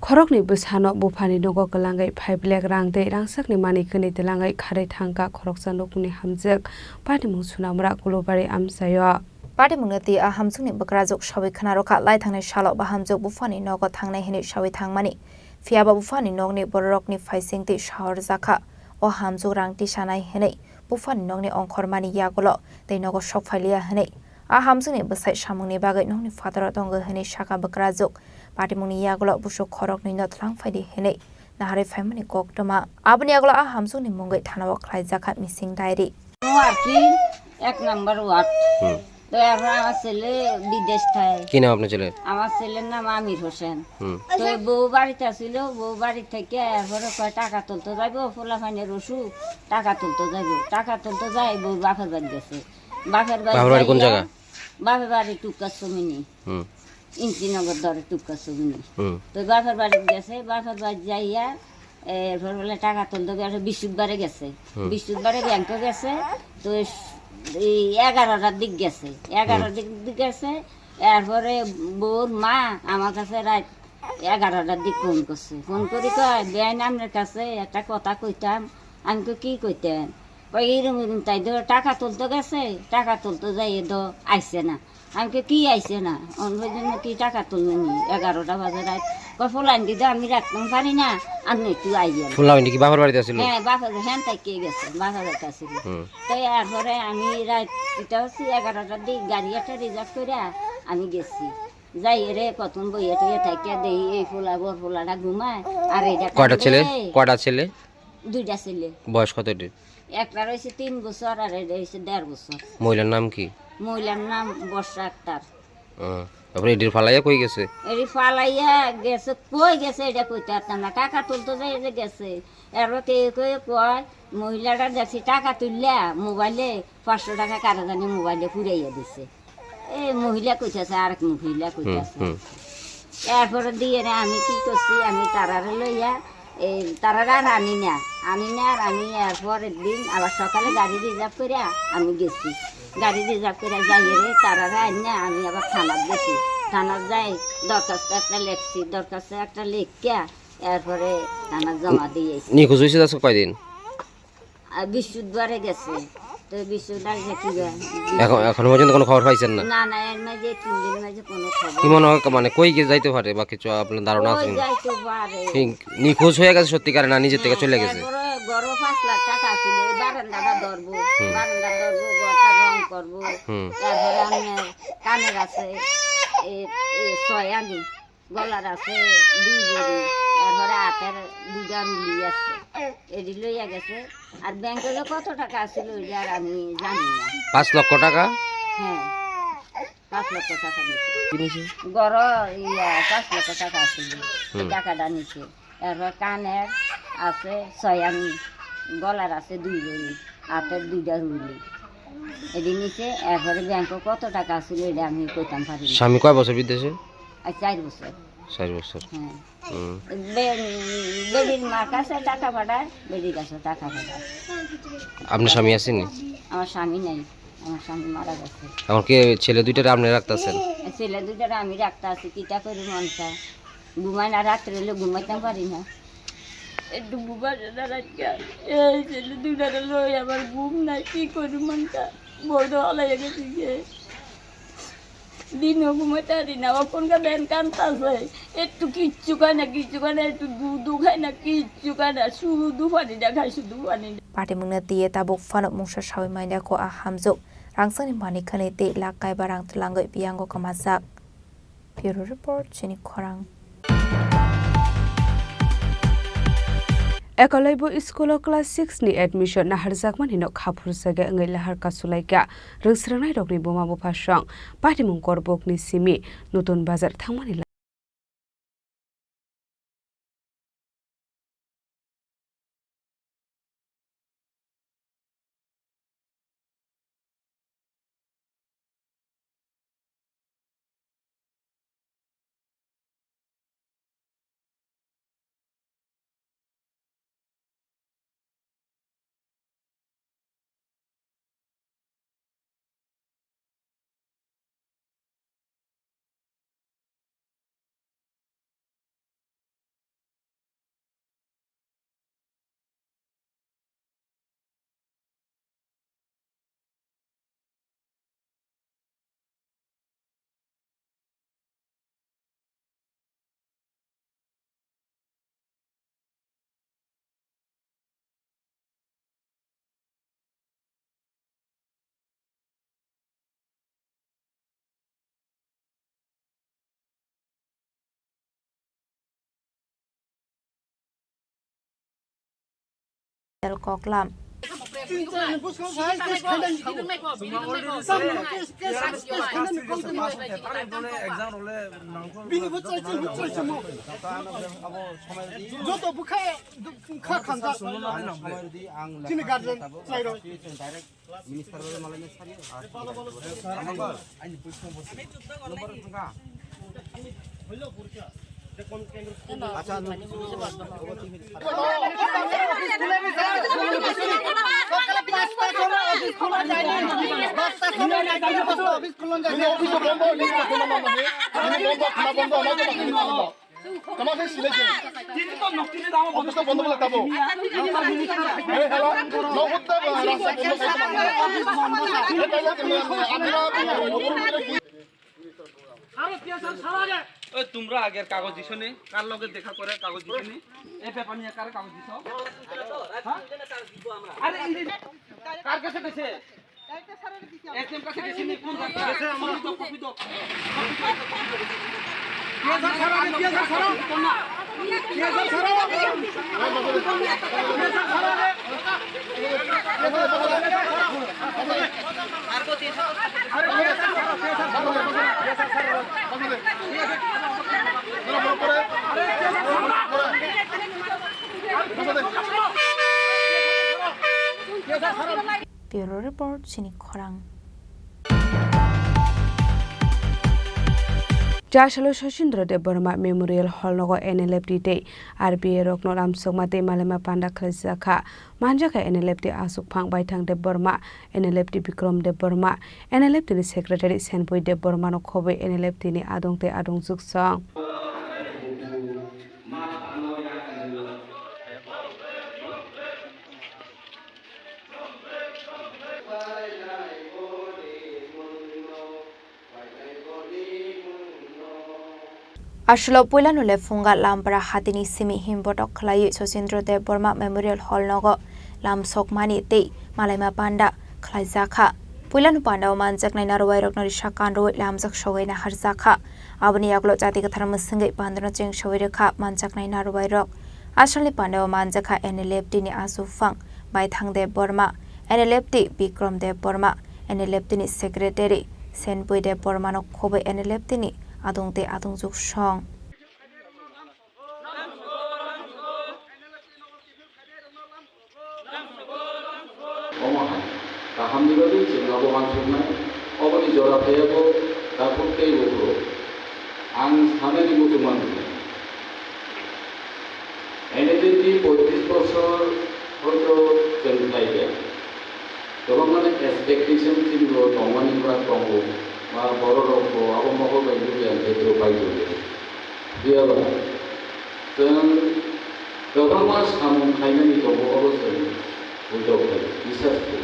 Khoroknwi bwsano buphani nogo kwlangwi phaiblek rang tei rangsakni manwi kwnwi twlangwi kharwi thangkha khoroksa nukmungni hamjwk. Patimung Sunamura Kulubari amchaio. Patimungni twi a hamjwkni bwkrajwk sawi khna rwkha, lai thangnai salo ba hamjwk buphani nogo thangnai hwnwi sawi thangmani. Phiya ba buphani nokni bororokni phaising twi sahorjakha. O hamjwk rang tisanai hwnwi buphani nokni ongkhormani yagulo tei nogo sok phailiya hwnwi. A hamjwkni bwsai samungni bagwi nokni phataro tongo hwnwi sakha bwkrajwk. Patimungni yagulo busuk khoroknwino twlang phaidi hwnwi naharwi phaimani koktwma. Aboni yagulo a hamjwkni mungwi thanao khlaijakha missing diary. ও আর কি এক নম্বর ওয়ার্ড। হুম। তো এখন আমার ছেলে বিদেশ থাকে। কি নাম আপনার ছেলের? আমার ছেলের নাম আমির হোসেন। হুম। তো এই বউ বাড়িতে ছিল, বউ বাড়ি থেকে এরপরে কয় টাকা তুলতে যাইবো, পোলা ফাইনের অসুখ, টাকা তুলতে যাইবো, টাকা তুলতে যাই বউ বাপের বাড়ি গেছে। বাপের বাড়ি বাপের বাড়ি কোন যাইয়া জায়গা? বাপের বাড়ি টুকার সমিনি। হুম। ইঞ্চিনগর ধরে টুকার সমিনি। হুম। তো বাপের বাড়ি গেছে, বাপের বাড়ি যাইয়া এরপর বলে টাকা তুলতে গেছে, বৃহস্পতিবারে গেছে। হুম। বৃহস্পতিবারে ব্যাংকে গেছে, তো এই এগারোটার দিক গেছে, হুম। এগারোটার দিক, দিক গেছে। এরপরে বউর মা আমার কাছে রাত এগারোটার দিক ফোন করছে। ফোন করি কয়, "বেআইন, আপনার কাছে একটা কথা কইতাম।" আমি কই, "কি কইতেন?" কয়, "এরম এরম তাই ধরো টাকা তুলতে গেছে, টাকা তুলতে যাই এ তো আইছে না।" আমি কই, "কি আইছে না? অন্য জন্য কি টাকা তুললেনি? এগারোটা বাজে রাত।" কয়, "ফুলাইন দিদি আমি রাখতাম পারি না, আপনি একটু আইয়েন।" ফুলাইন কি বাপের বাড়িতে আছিল? হ্যাঁ, বাপের, হ্যাঁ, তাই কে গেছে, বাপের বাড়িতে আছিল। হুম। তো এরপরে আমি রাত, এটা হচ্ছে এগারোটার দিক গাড়ি একটা রিজার্ভ করে আমি গেছি। যাই রে, কতক্ষণ বইয়ে টইয়ে থাকিয়া দেই, এই ফুলা, বড় ফুলাটা ঘুমায়, আর এইটা কয়টা ছেলে? কান্দে। কয়টা ছেলে? দুইটা ছেলে। বয়স কত এটির? একটা রয়েছে তিন বছর, আর এটা হয়েছে দেড় বছর। মহিলার নাম কি? মহিলার নাম বর্ষা আক্তার। হুম। তারপরে এটির ফালাইয়া কই গেছে? এটি ফালাইয়া গেছে, কই গেছে এটা কইতে পারতাম না। টাকা তুলতে যাই যে গেছে। এরপর কেউ কেউ কয়, মহিলাটা দেখছি টাকা তুললা মোবাইলে, পাঁচশো টাকা কারে জানি মোবাইলে পুরাইয়া দিছে। এই মহিলা কইতাছে, আরেক মহিলা হুম, কইতাছে। হুম। এরপরে দিয়ে রে আমি কি করছি, আমি তারারে লইয়া, এই তারারে আর আনি না, আনি না, আর আমি এরপরের দিন আবার সকালে গাড়ি রিজার্ভ করে আমি গেছি। গাড়ি রিজার্ভ করে যাই রে, তারারে আনি না, আমি আবার থানাত গেছি। থানাত যাই, দরখাস্ত একটা লেখছি, দরখাস্ত একটা লেখিয়া এরপরে থানাত জমা দিয়ে আইছি। নিখোঁজ হয়েছে আজকে কয়দিন? আর বৃহস্পতিবারে গেছে। তো বৃহস্পতিবার গেছে গা। এখন, এখনো পর্যন্ত কোনো খবর পাইছেন না? না, না, এর মাঝে তিন দিন মাঝে কোনো খবর। কি মনে হয়, মানে, কই গিয়ে যাইতে পারে বা কিছু আপনার ধারণা আছে ওই কিনা? যাইতে পারে। কি নিখোঁজ হয়ে গেছে সত্যিকারে, না নিজের থেকে হ্যাঁ, চলে গেছে? এরপরে ঘরো পাঁচ লাখ টাকা ছিল, এই বারান্দাটা ধরবো, হুম। বারান্দা ধরবো, ঘরটা রং করবো। হুম। তারপরে আমি কানের আছে, এ, এ, ছয় আনি। গলার আছে দুই ভরি, এরপরে হাতের দুইটা রুলি আছে, এটি লইয়া গেছে। আর ব্যাংকে যে কত টাকা আছিল ওইটা আর আমি জানি না। পাঁচ লক্ষ টাকা? হ্যাঁ। পাঁচ লক্ষ টাকা নিছে। কি নিছে? গড় ইয়া পাঁচ লক্ষ টাকা আছিল। হুম। টাকাটা নিছে। এরপর কানের আছে ছয় আনি, গলার আছে দুই ভরি, হাতের দুইটা রুলি। এটি নিছে, এরপরে ব্যাংকে কত টাকা আছিল এটা আমি কইতাম পারি না। স্বামী কয় বছর বিদেশে? আর চার বছর। চার বছর। হ্যাঁ। হুম। বে-, বেটির মার কাছে টাকা পাঠায়, বেটির কাছে টাকা পাঠায়। আপনার স্বামী আছেনি? আমার স্বামী নাই, আমার স্বামী মারা গেছে। এখন কি ছেলে দুইটারে আপনি রাখতেছেন? ছেলে দুইটারে আমি রাখতে আছি, কিতা করি মনটা? ঘুমাই না, রাত্রে হলে ঘুমাইতে পারি না। একটু ঘুমাই না রাখতে, এই ছেলে দুইটারে লই আমার ঘুম নাই, কি করি মনটা? বড় হলাই গেছে গিয়ে। দিনও ঘুমাইতে পারি না, অখনকার দিন কান্তাছে। একটু কিচ্ছু খায় না, কিচ্ছু খায় না, একটু দুধও খায় না, কিচ্ছু খায় না, শুধু পানিটা খায়, শুধু পানিটা। Patimungno twiwi tabuk phano mungsa sawi manya kho a hamjwk. Rangchakni manwi khwnwi tei lak kaiba rang twlangwi biyango kwmajak. Bureau Report, Chini Khorang. Ekolaibo school o class six ni admission naharjakmani no khaphurjagya wngwi lahar kasulaikha rwngsrwngnairokni buma bupha song. Patimung Korbokni simi Nutun Bazar thangmani Koklam. Joto bwkha, bwkha khamjak. Chini guardian chwlairok. Minister bai malai na sari. Acha, office bondo, office bondo. Tama khe silai se. Tini to nok tini dama office to bondo bwla tabo. He hala, no hutta ba rasta bondo khai tama. He kaila tini amra. আরে, পিএসআর ছাড়া রে। ওই, তোমরা আগের কাগজ দিছো নি? কার লগে দেখা করে কাগজ দিছো নি? এই ব্যাপার নিয়ে কার কাগজ দিছো? হ্যাঁ? আরে, এই যে, কার কাছে গেছে? এসডিএম কাছে গেছে নি? কোন কাছে? গেছে, আমার তো কপি দাও। পিএসআর ছাড়া রে, পিএসআর ছাড়া। পিএসআর ছাড়া। পিএসআর ছাড়া রে। Bureau Report, Chini Khorang. Chasalo Sachindra Debbarma Memorial Hall nogo N L F T tei R B A rokno lamsokma tei malaima panda khlaijak kha. Manjakha N L F T aswkphang Baithang Debbarma, N L F T Bikrom Debbarma, N L F T ni Secretary Senpui Debbarma no khobwi N L F T ni adong tei adong jwksong. Aswkno puilano le phunga Lampra hatini simi himbotok khlaiwi Sachindra Debbarma Memorial Hall nogo lamsokmani tei malaima panda khlaijakha. Puilano pandao manjaknai narwuiairokno risa kanrwi lamjak sogwi naharjakha. Aboni yagulo chati kwthar mwswngwi pandano cheng sogwi rwkha manjaknai narwuiairok. Asalni pandao manjakha N L F T ni aswkphang Baithang Debbarma, N L F T Bikrom Debbarma, N L F T ni Secretary Senpui Debbarmano khobwi N L F T ni adung tei adungjwk song. Omo hai kahamni bagwi chwng abo uansuknai, oboni jora phaiyago takhuk tei bukhuk. Ang sanani muchungma nukha. N L F T poitris bosor hoito chwng khlai kha. Kwbangmani expectation chini bo tongmani bwrak tongo, ba borok rok bo abo mokol bai nukya hwnkhe tei pai tongya. Phiya ba chwng kwbangma samung khainani tongo, abo chwng buidok khai, bisas khai.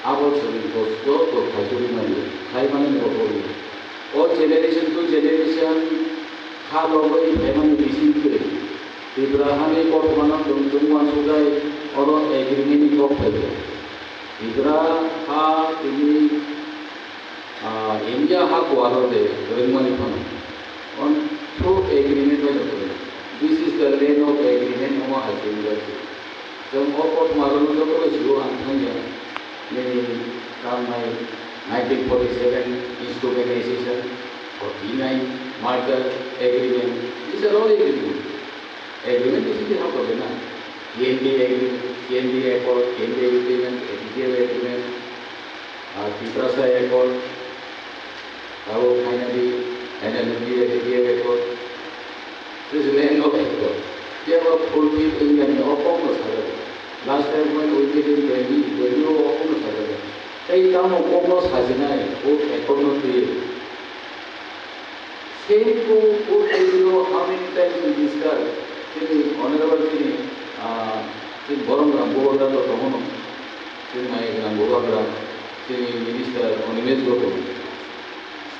Abo chwng bo joto khaijagwi manya, khai mani bo kori. O generation to generation kha logwi phaimani bising twi Tripura hani kothomano chwng chwng uansukjai, oro agreement ni kok phaikha. Tripura ha tini, ah, India ha kuaro de rwngmani phano. On through agreement bai rwkha. This is the land of agreement, omo hai se wngya. Chwng o kothoma rwno joto bai sio ang thangya. Nini kangnai nineteen forty-seven East Organization, forty-nine Merger Agreement, these are all agreement. Agreement is in the half of the night. T N D agreement, T N D Accord, T N D Agreement, A T T L Agreement, uh, Tiprasa Accord, abo finally, finally, A T T L Accord. This is land of Accord. They were fulfilled in the October, sir. Last time when we did in Delhi, Delhi October, sir. They come October, sir. Same to put you how many times we discuss. Chini honorable chini, ah, chini borom gram bubagra to tongo no. Chini mai gram bubagra, chini minister Animesh Gokul.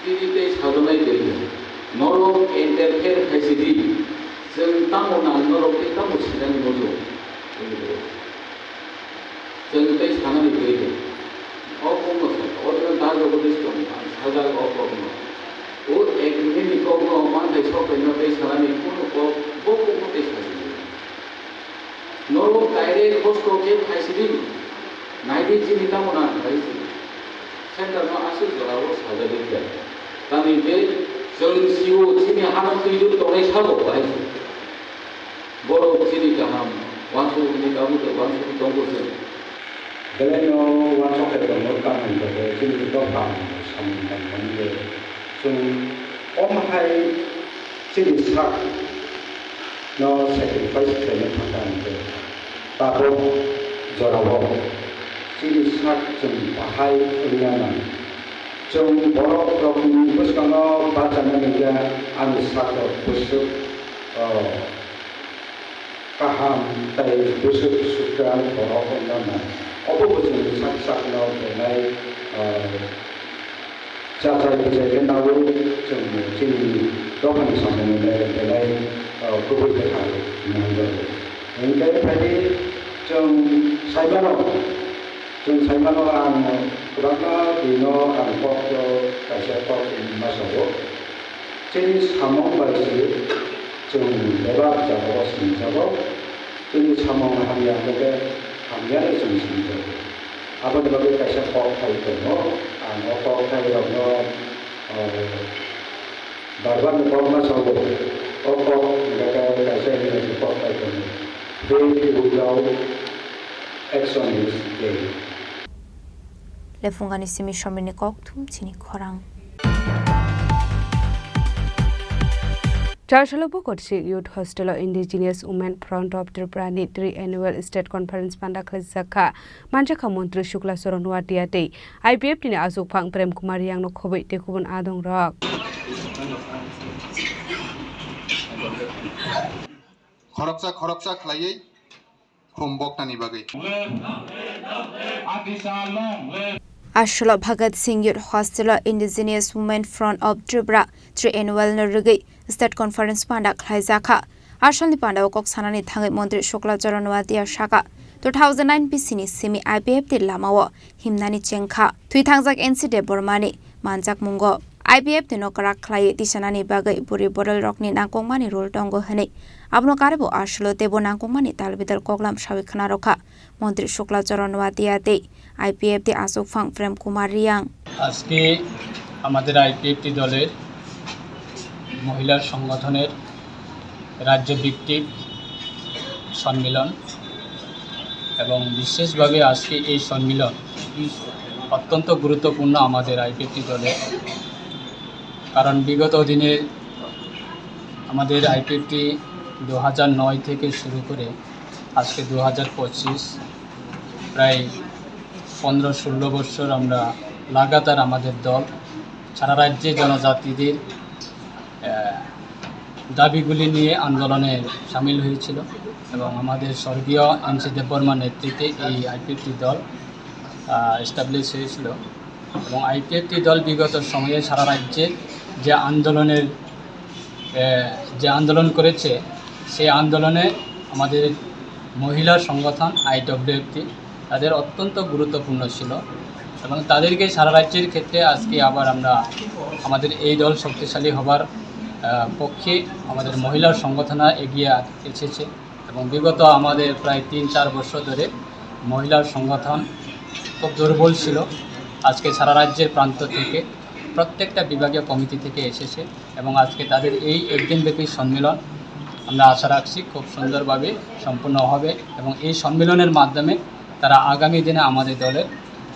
Chini tei sajonai tei norok interfere khai sidi. Chwng tamo nang norok tei tamo sinani mojo. Chwng tei sanani twi tong. O kokno sa, o jora da jagodish tong, ang sajak o kokno. O agreement ni kokno manthai sok paima tei sanani kuno kok, bo kokno tei sajak. Norok direct hosto khe phaisidi, naidi chini tamo na khlai si. Center no aswk jora o sajagwi khlai. Tamni je chwng sio chini hano twi tongnai sabo bahai si. Borok chini kaham, uansukmani tabuk uansukwi tongo chwng. Belaino uansuk khe tongo, kaham khe chini dopha samung tangmani je chwng omo hai chini sak no sacrifice khlaina thangkha hwnkhe tabuk jorao chini sak chwng bahai wngya nang. Chwng borok rokni bwskango bachanani hwnkhe ani sak rok bwswk, oh, kaham tei bwswk sukrang borok wngna nang. Obo bo chwng sak sakno belai, ah, chachai bwchai khe naui chwng chini dophani samungni belai, ah, kubui kwthar nangjago. Hwnkhe phaidi chwng saimano, chwng saimano ang kwbangma buino ang kok kaisa kok ma sago. Chini samung bai se chwng bebak jagao sinijago. Chini samung hamya hwnkhe hamyano chwng sinijago. Aboni bagwi kaisa kokthai tongo. Ang o kokthairokno, o, barbarni kokma sago. O kok hwnkhe kaisa English kokthai tongo. Faith without action is dead. Lephungani simi somrwini kokthum chini khorang. Charchalo Bokotsi Youth Hostel o Indigenous Women Front of Tripura ni Tri-Annual State Conference panda khlaijak kha. Manjakha Montri Shukla Charan Noatia tei I P F T ni achukphang Prem Kumar Riang no khobwi tei kubun adong rok. Khoroksa khoroksa khlaiwi khum boktani bagwi. Asolo Bhagat Singh Youth Hostel o Indigenous Women Front of Tripura Tri-Annual no rwgwi State Conference panda khlaijakha. Asalni pandao kok sanani thangwi Montri Shukla Charan Noatia sakha, two thousand nine B C ni simi I P F T lamao himnani chengkha. Thwi thangjak N C Debbarmani manjakmungo I P F T no kwrak khlaiwi tisanani bagwi bwrwi bororokni nangkukmani role tongo hwnwi abono karwibo aswlo teibo nangkukmani talbidal koklam sawi khna rwkha Montri Shukla Charan Noatia tei I P F T achukphang Prem Kumar Riang. আজকে আমাদের আইপিএফটি দলের মহিলা সংগঠনের রাজ্য ভিত্তিক সম্মেলন এবং বিশেষভাবে আজকে এই সম্মেলন অত্যন্ত গুরুত্বপূর্ণ আমাদের আইপিএফটি দলের। কারণ বিগত দিনে আমাদের আইপিএফটি দু হাজার নয় থেকে শুরু করে আজকে দু হাজার পঁচিশ, প্রায় পনেরো ষোলো বছর আমরা লাগাতার আমাদের দল সারা রাজ্যে জনজাতিদের, আহ, দাবিগুলি নিয়ে আন্দোলনে সামিল হয়েছিল এবং আমাদের স্বর্গীয় এম সি দেববর্মার নেতৃত্বে এই আইপিএফটি দল, আহ, এস্টাবলিশ হয়েছিল এবং আইপিএফটি দল বিগত সময়ে সারা রাজ্যে যে আন্দোলনের, আহ, যে আন্দোলন করেছে, সেই আন্দোলনে আমাদের মহিলা সংগঠন আইডব্লিউএফটি তাদের অত্যন্ত গুরুত্বপূর্ণ ছিল এবং তাদেরকে সারা রাজ্যের ক্ষেত্রে আজকে আবার আমরা আমাদের এই দল শক্তিশালী হবার, আহ, পক্ষে আমাদের মহিলা সংগঠনরা এগিয়ে এসেছে এবং বিগত আমাদের প্রায় তিন চার বছর ধরে মহিলা সংগঠন খুব দুর্বল ছিল। আজকে সারা রাজ্যের প্রান্ত থেকে প্রত্যেকটা বিভাগীয় কমিটি থেকে এসেছে এবং আজকে তাদের এই একদিনব্যাপী সম্মেলন আমরা আশা রাখছি খুব সুন্দরভাবে সম্পন্ন হবে এবং এই সম্মেলনের মাধ্যমে তারা আগামী দিনে আমাদের দলের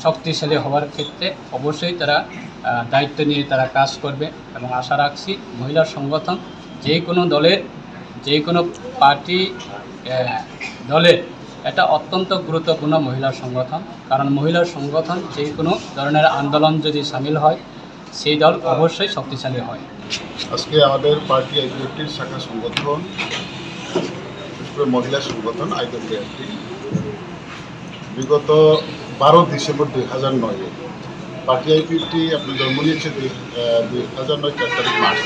শক্তিশালী হওয়ার ক্ষেত্রে অবশ্যই তারা, আহ, দায়িত্ব নিয়ে তারা কাজ করবে এবং আশা রাখছি মহিলা সংগঠন যে কোনো দলের, যে কোনো পার্টি, আহ, দলের এটা অত্যন্ত গুরুত্বপূর্ণ মহিলা সংগঠন। কারণ মহিলা সংগঠন যে কোনো ধরনের আন্দোলন যদি সামিল হয়, সেই দল অবশ্যই শক্তিশালী হয়। আজকে আমাদের পার্টি আইপিএফটির শাখা সংগঠন, বিশেষ করে মহিলা সংগঠন আইডব্লিউএফটি, বিগত বারো ডিসেম্বর দুই হাজার নয় পার্টি আইপিএফটি আপনার জন্ম নিয়েছে দুই, আহ, দুই হাজার নয় চার তারিখ মার্চ।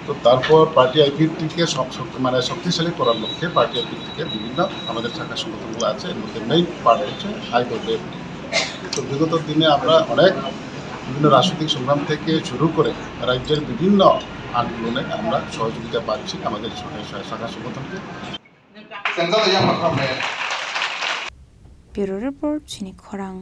তো তারপর পার্টি আইপিএফটিকে শক-, শক্ত-, মানে শক্তিশালী করার লক্ষ্যে পার্টি আইপিএফটিকে বিভিন্ন আমাদের শাখা সংগঠনগুলো আছে, এর মধ্যে মেইন পার্ট হচ্ছে আইডব্লিউএফটি। তো বিগত দিনে আমরা অনেক বিভিন্ন রাজনৈতিক সংগ্রাম থেকে শুরু করে রাজ্যের বিভিন্ন আন্দোলনে আমরা সহযোগিতা পাচ্ছি আমাদের শাখা, শাখা সংগঠনকে। Bureau Report, Chini Khorang.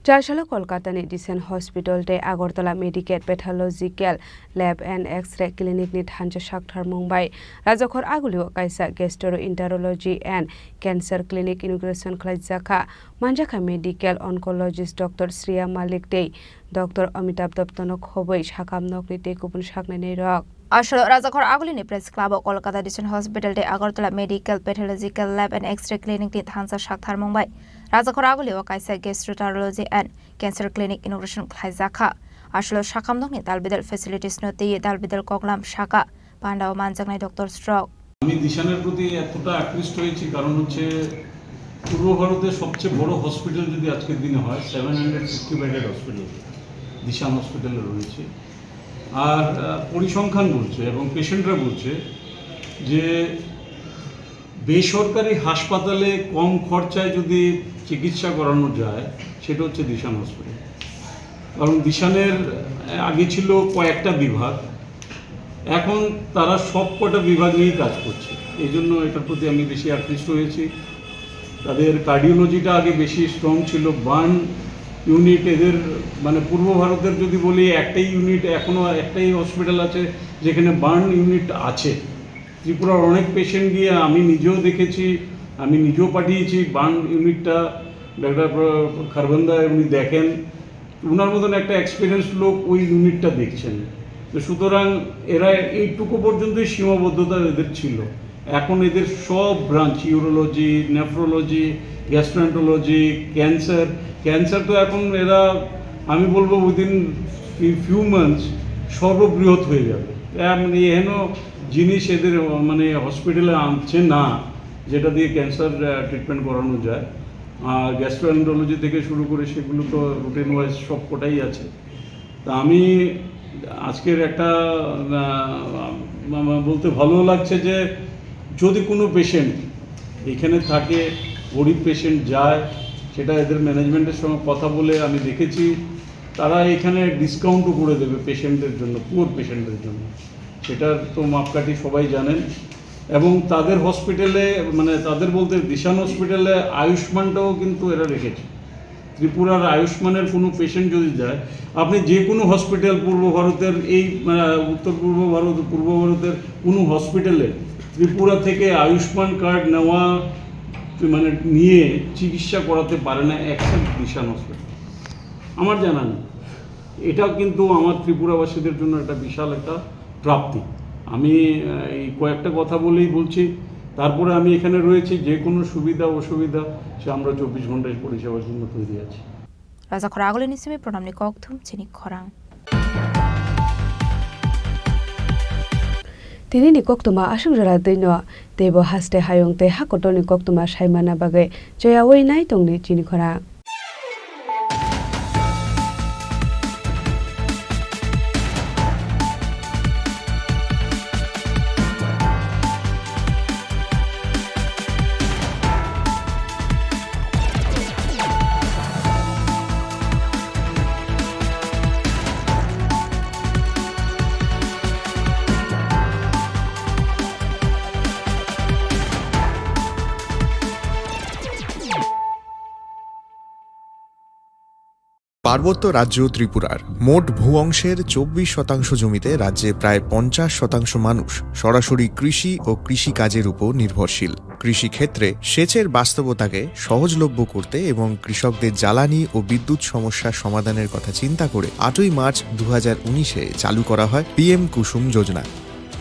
Chaisalo Kolkatani Disan Hospital tei Agartala Medical Pathological Lab and X-ray Clinic ni thansa sakthar mung bai Rajakhor Agulio kaisa Gastroenterology and Cancer Clinic inauguration khlaijak kha. Manjakha Medical Oncologist Doctor Shreya Malik tei Doctor Amitabh Dutta no khobwi sakam nokni tei kubun saknainai rok. Aswk Rajakhor Agulini Press Club o Kolkata Disan Hospital tei Agartala Medical Pathological Lab and X-ray Clinic ni thansa sakthar mung bai Rajakhor Agulio kaisa Gastroenterology and Cancer Clinic inauguration khlaijak kha. Aswk sakam nokni dalbidal facilities no twiwi dalbidal koklam saka pandao manjaknai Doctor Srok. আমি দিশানের প্রতি এতটা আকৃষ্ট হয়েছি, কারণ হচ্ছে পূর্ব ভারতের সবচেয়ে বড় হসপিটাল যদি আজকের দিনে হয়, seven hundred fifty bedded hospital Dishan হসপিটালে রয়েছে। আর, আহ, পরিসংখ্যান বলছে এবং পেশেন্টরা বলছে যে বেসরকারি হাসপাতালে কম খরচায় যদি চিকিৎসা করানো যায়, সেটা হচ্ছে দিশান হসপিটাল। কারণ দিশানের, আহ, আগে ছিল কয়েকটা বিভাগ, এখন তারা সব কটা বিভাগ নিয়েই কাজ করছে, এই জন্য এটার প্রতি আমি বেশি আকৃষ্ট হয়েছি। তাদের কার্ডিওলজিটা আগে বেশি স্ট্রং ছিল, বার্ন ইউনিট এদের, মানে, পূর্ব ভারতের যদি বলি, একটাই ইউনিট, এখনও একটাই হসপিটাল আছে যেখানে বার্ন ইউনিট আছে। ত্রিপুরার অনেক পেশেন্ট গিয়ে আমি নিজেও দেখেছি, আমি নিজেও পাঠিয়েছি বার্ন ইউনিটটা। ডাক্তার প্র-, খারবেন্দা উনি দেখেন, ওনার মতন একটা এক্সপিরিয়েন্স লোক ওই ইউনিটটা দেখছেন। তো সুতরাং এরা এইটুকু পর্যন্তই সীমাবদ্ধতা এদের ছিল। এখন এদের সব branch, urology, nephrology, gastroenterology, cancer, cancer তো এখন এরা, আমি বলবো, উইদিন ফিউ মান্থস সর্ববৃহৎ হয়ে যাবে। এমন এহেন জিনিস এদের, মানে, হসপিটালে আনছে না, যেটা দিয়ে ক্যান্সার, আহ, ট্রিটমেন্ট করানো যায়। আর গ্যাস্ট্রোএন্টারোলজি থেকে শুরু করে সেগুলো তো রুটিন ওয়াইজ সব কটাই আছে। তা আমি আজকের একটা, আহ, মা-, মা-, বলতে ভালো লাগছে যে যদি কোনো পেশেন্ট এখানে থাকে, গরিব পেশেন্ট যায়, সেটা এদের ম্যানেজমেন্টের সঙ্গে কথা বলে আমি দেখেছি, তারা এখানে ডিসকাউন্টও করে দেবে পেশেন্টদের জন্য, পুয়ার পেশেন্টদের জন্য। সেটার তো মাপকাঠি সবাই জানেন। এবং তাদের হসপিটালে, মানে, তাদের বলতে দিশান হসপিটালে আয়ুষ্মানটাও কিন্তু এরা রেখেছে। ত্রিপুরার আয়ুষ্মানের কোনো পেশেন্ট যদি যায়, আপনি যে কোনো হসপিটাল, পূর্ব ভারতের এই, আহ, উত্তর পূর্ব ভারত, পূর্ব ভারতের কোনো হসপিটালে ত্রিপুরা থেকে আয়ুষ্মান কার্ড নেওয়া, মানে, নিয়ে চিকিৎসা করাতে পারে না, এক্সেপ্ট দিশান হসপিটাল। আমার জানা নেই। এটাও কিন্তু আমার ত্রিপুরাবাসীদের জন্য একটা বিশাল একটা প্রাপ্তি। আমি, আহ, এই কয়েকটা কথা বলেই বলছি। তারপরে আমি এখানে রয়েছি, যে কোনো সুবিধা অসুবিধা সে আমরা চব্বিশ ঘন্টায় পরিষেবার জন্য তৈরি আছি। Rajakhor agulini simi pranamni kokthum chini khorang. Tini ni koktwma aswk jora twi no, teibo haste hayung tei hakotorni koktwma saimana bagwi choyawi nai tongni chini khorang. পার্বত্য রাজ্য ত্রিপুরার মোট ভূ অংশের চব্বিশ শতাংশ জমিতে রাজ্যে প্রায় পঞ্চাশ শতাংশ মানুষ সরাসরি কৃষি ও কৃষিকাজের উপর নির্ভরশীল। কৃষিক্ষেত্রে সেচের বাস্তবতাকে সহজলভ্য করতে এবং কৃষকদের জ্বালানি ও বিদ্যুৎ সমস্যা সমাধানের কথা চিন্তা করে আটই মার্চ দু হাজার উনিশে চালু করা হয় পিএম কুসুম যোজনা,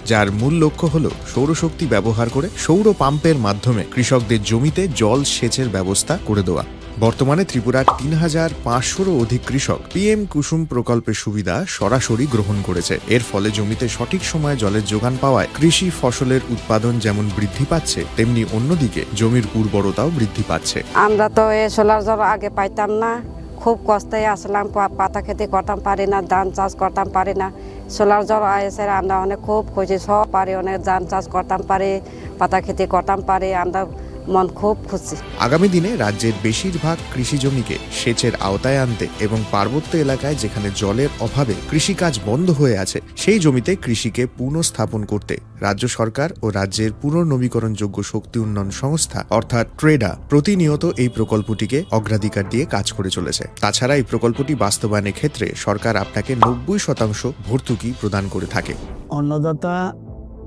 যার মূল লক্ষ্য হল সৌরশক্তি ব্যবহার করে সৌর পাম্পের মাধ্যমে কৃষকদের জমিতে জল সেচের ব্যবস্থা করে দেওয়া। বর্তমানে ত্রিপুরার তিন হাজার পাঁচশোরও অধিক কৃষক পিএম কুসুম প্রকল্পের সুবিধা সরাসরি গ্রহণ করেছে। এর ফলে জমিতে সঠিক সময়ে জলের যোগান পাওয়ায় কৃষি ফসলের উৎপাদন যেমন বৃদ্ধি পাচ্ছে, তেমনি অন্যদিকে জমির উর্বরতাও বৃদ্ধি পাচ্ছে। আমরা তো এই সোলার জল আগে পাইতাম না, খুব কষ্টে আসলাম, পা-, পাতা খেতে করতাম পারি না, ধান চাষ করতাম পারি না। সোলার জল আইসে আমরা অনেক খুব খুশি, সব পারি, অনেক ধান চাষ করতাম পারি, পাতা খেতে করতাম পারি, আমরা মন খুব খুশি। আগামী দিনে রাজ্যের বেশিরভাগ কৃষি জমিকে সেচের আওতায় আনতে এবং পার্বত্য এলাকায় যেখানে জলের অভাবে কৃষিকাজ বন্ধ হয়ে আছে, সেই জমিতে কৃষিকে পুনঃস্থাপন করতে রাজ্য সরকার ও রাজ্যের পুনর্নবীকরণযোগ্য শক্তি উন্নয়ন সংস্থা অর্থাৎ ট্রেডা প্রতিনিয়ত এই প্রকল্পটিকে অগ্রাধিকার দিয়ে কাজ করে চলেছে। তাছাড়া এই প্রকল্পটি বাস্তবায়নের ক্ষেত্রে সরকার আপনাকে নব্বই শতাংশ ভর্তুকি প্রদান করে থাকে। অন্নদাতা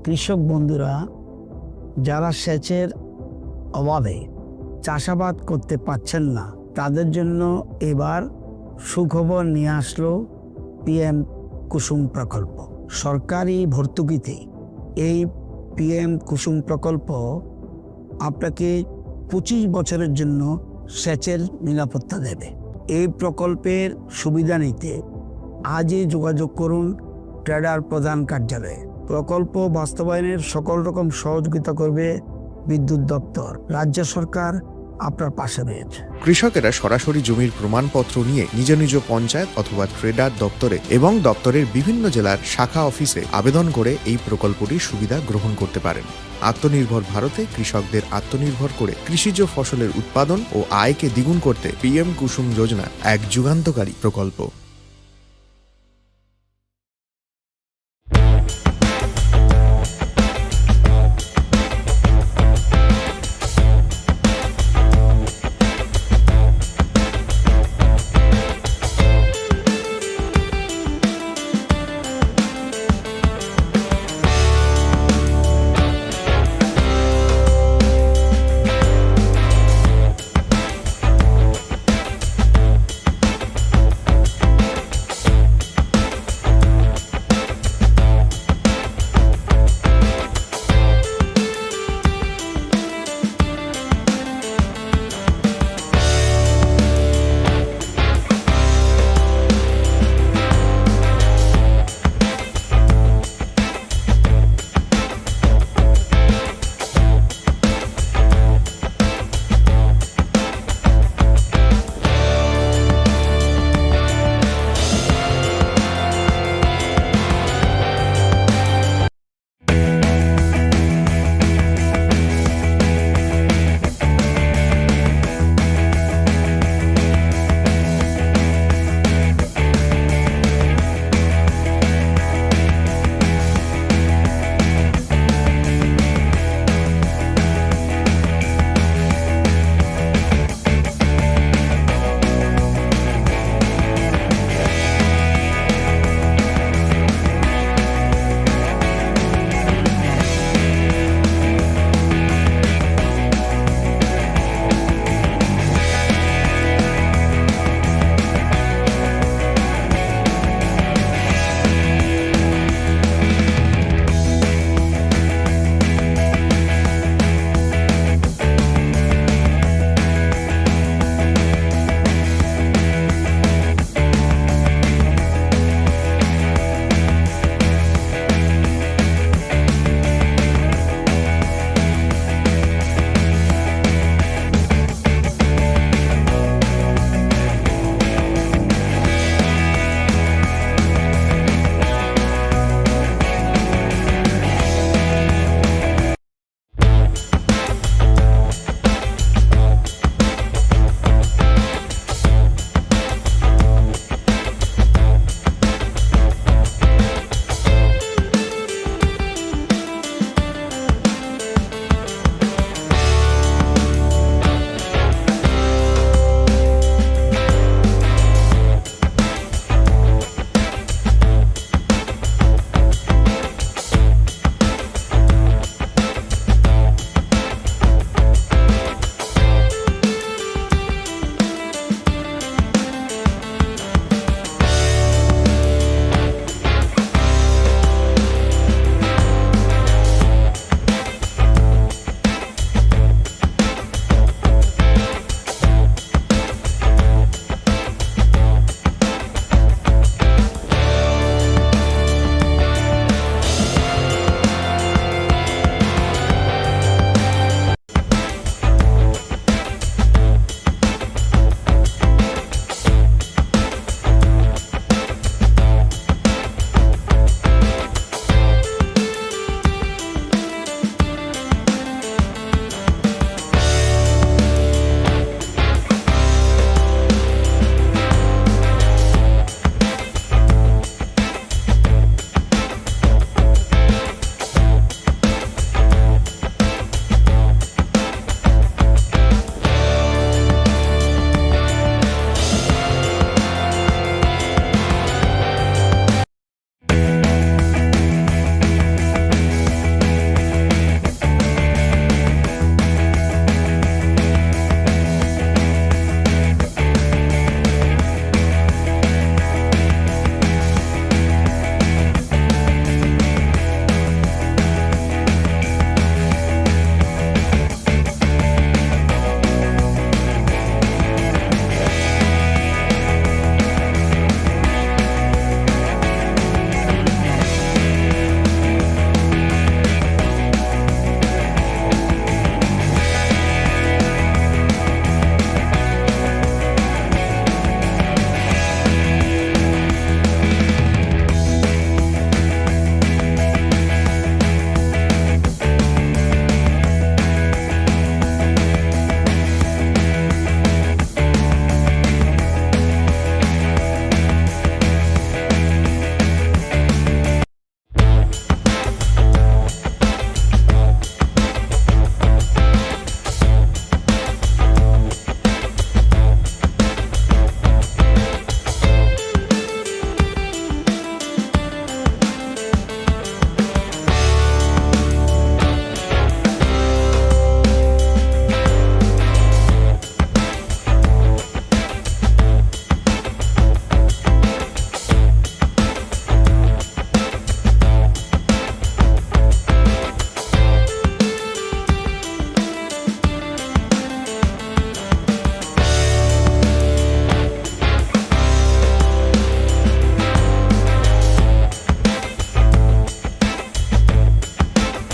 কৃষক বন্ধুরা যারা সেচের অভাবে চাষাবাদ করতে পারছেন না, তাদের জন্য এবার সুখবর নিয়ে আসলো পিএম কুসুম প্রকল্প। সরকারি ভর্তুকিতে এই পিএম কুসুম প্রকল্প আপনাকে পঁচিশ বছরের জন্য সেচের নিরাপত্তা দেবে। এই প্রকল্পের সুবিধা নিতে আজই যোগাযোগ করুন ট্রেডার প্রধান কার্যালয়ে। প্রকল্প বাস্তবায়নের সকল রকম সহযোগিতা করবে বিদ্যুৎ দপ্তর। রাজ্য সরকার আপনার পাশে রয়েছে। কৃষকেরা সরাসরি জমির প্রমাণপত্র নিয়ে নিজ নিজ পঞ্চায়েত অথবা ট্রেডার দপ্তরে এবং দপ্তরের বিভিন্ন জেলার শাখা অফিসে আবেদন করে এই প্রকল্পটির সুবিধা গ্রহণ করতে পারেন। আত্মনির্ভর ভারতে কৃষকদের আত্মনির্ভর করে কৃষিজ ফসলের উৎপাদন ও আয়কে দ্বিগুণ করতে পিএম কুসুম যোজনা এক যুগান্তকারী প্রকল্প।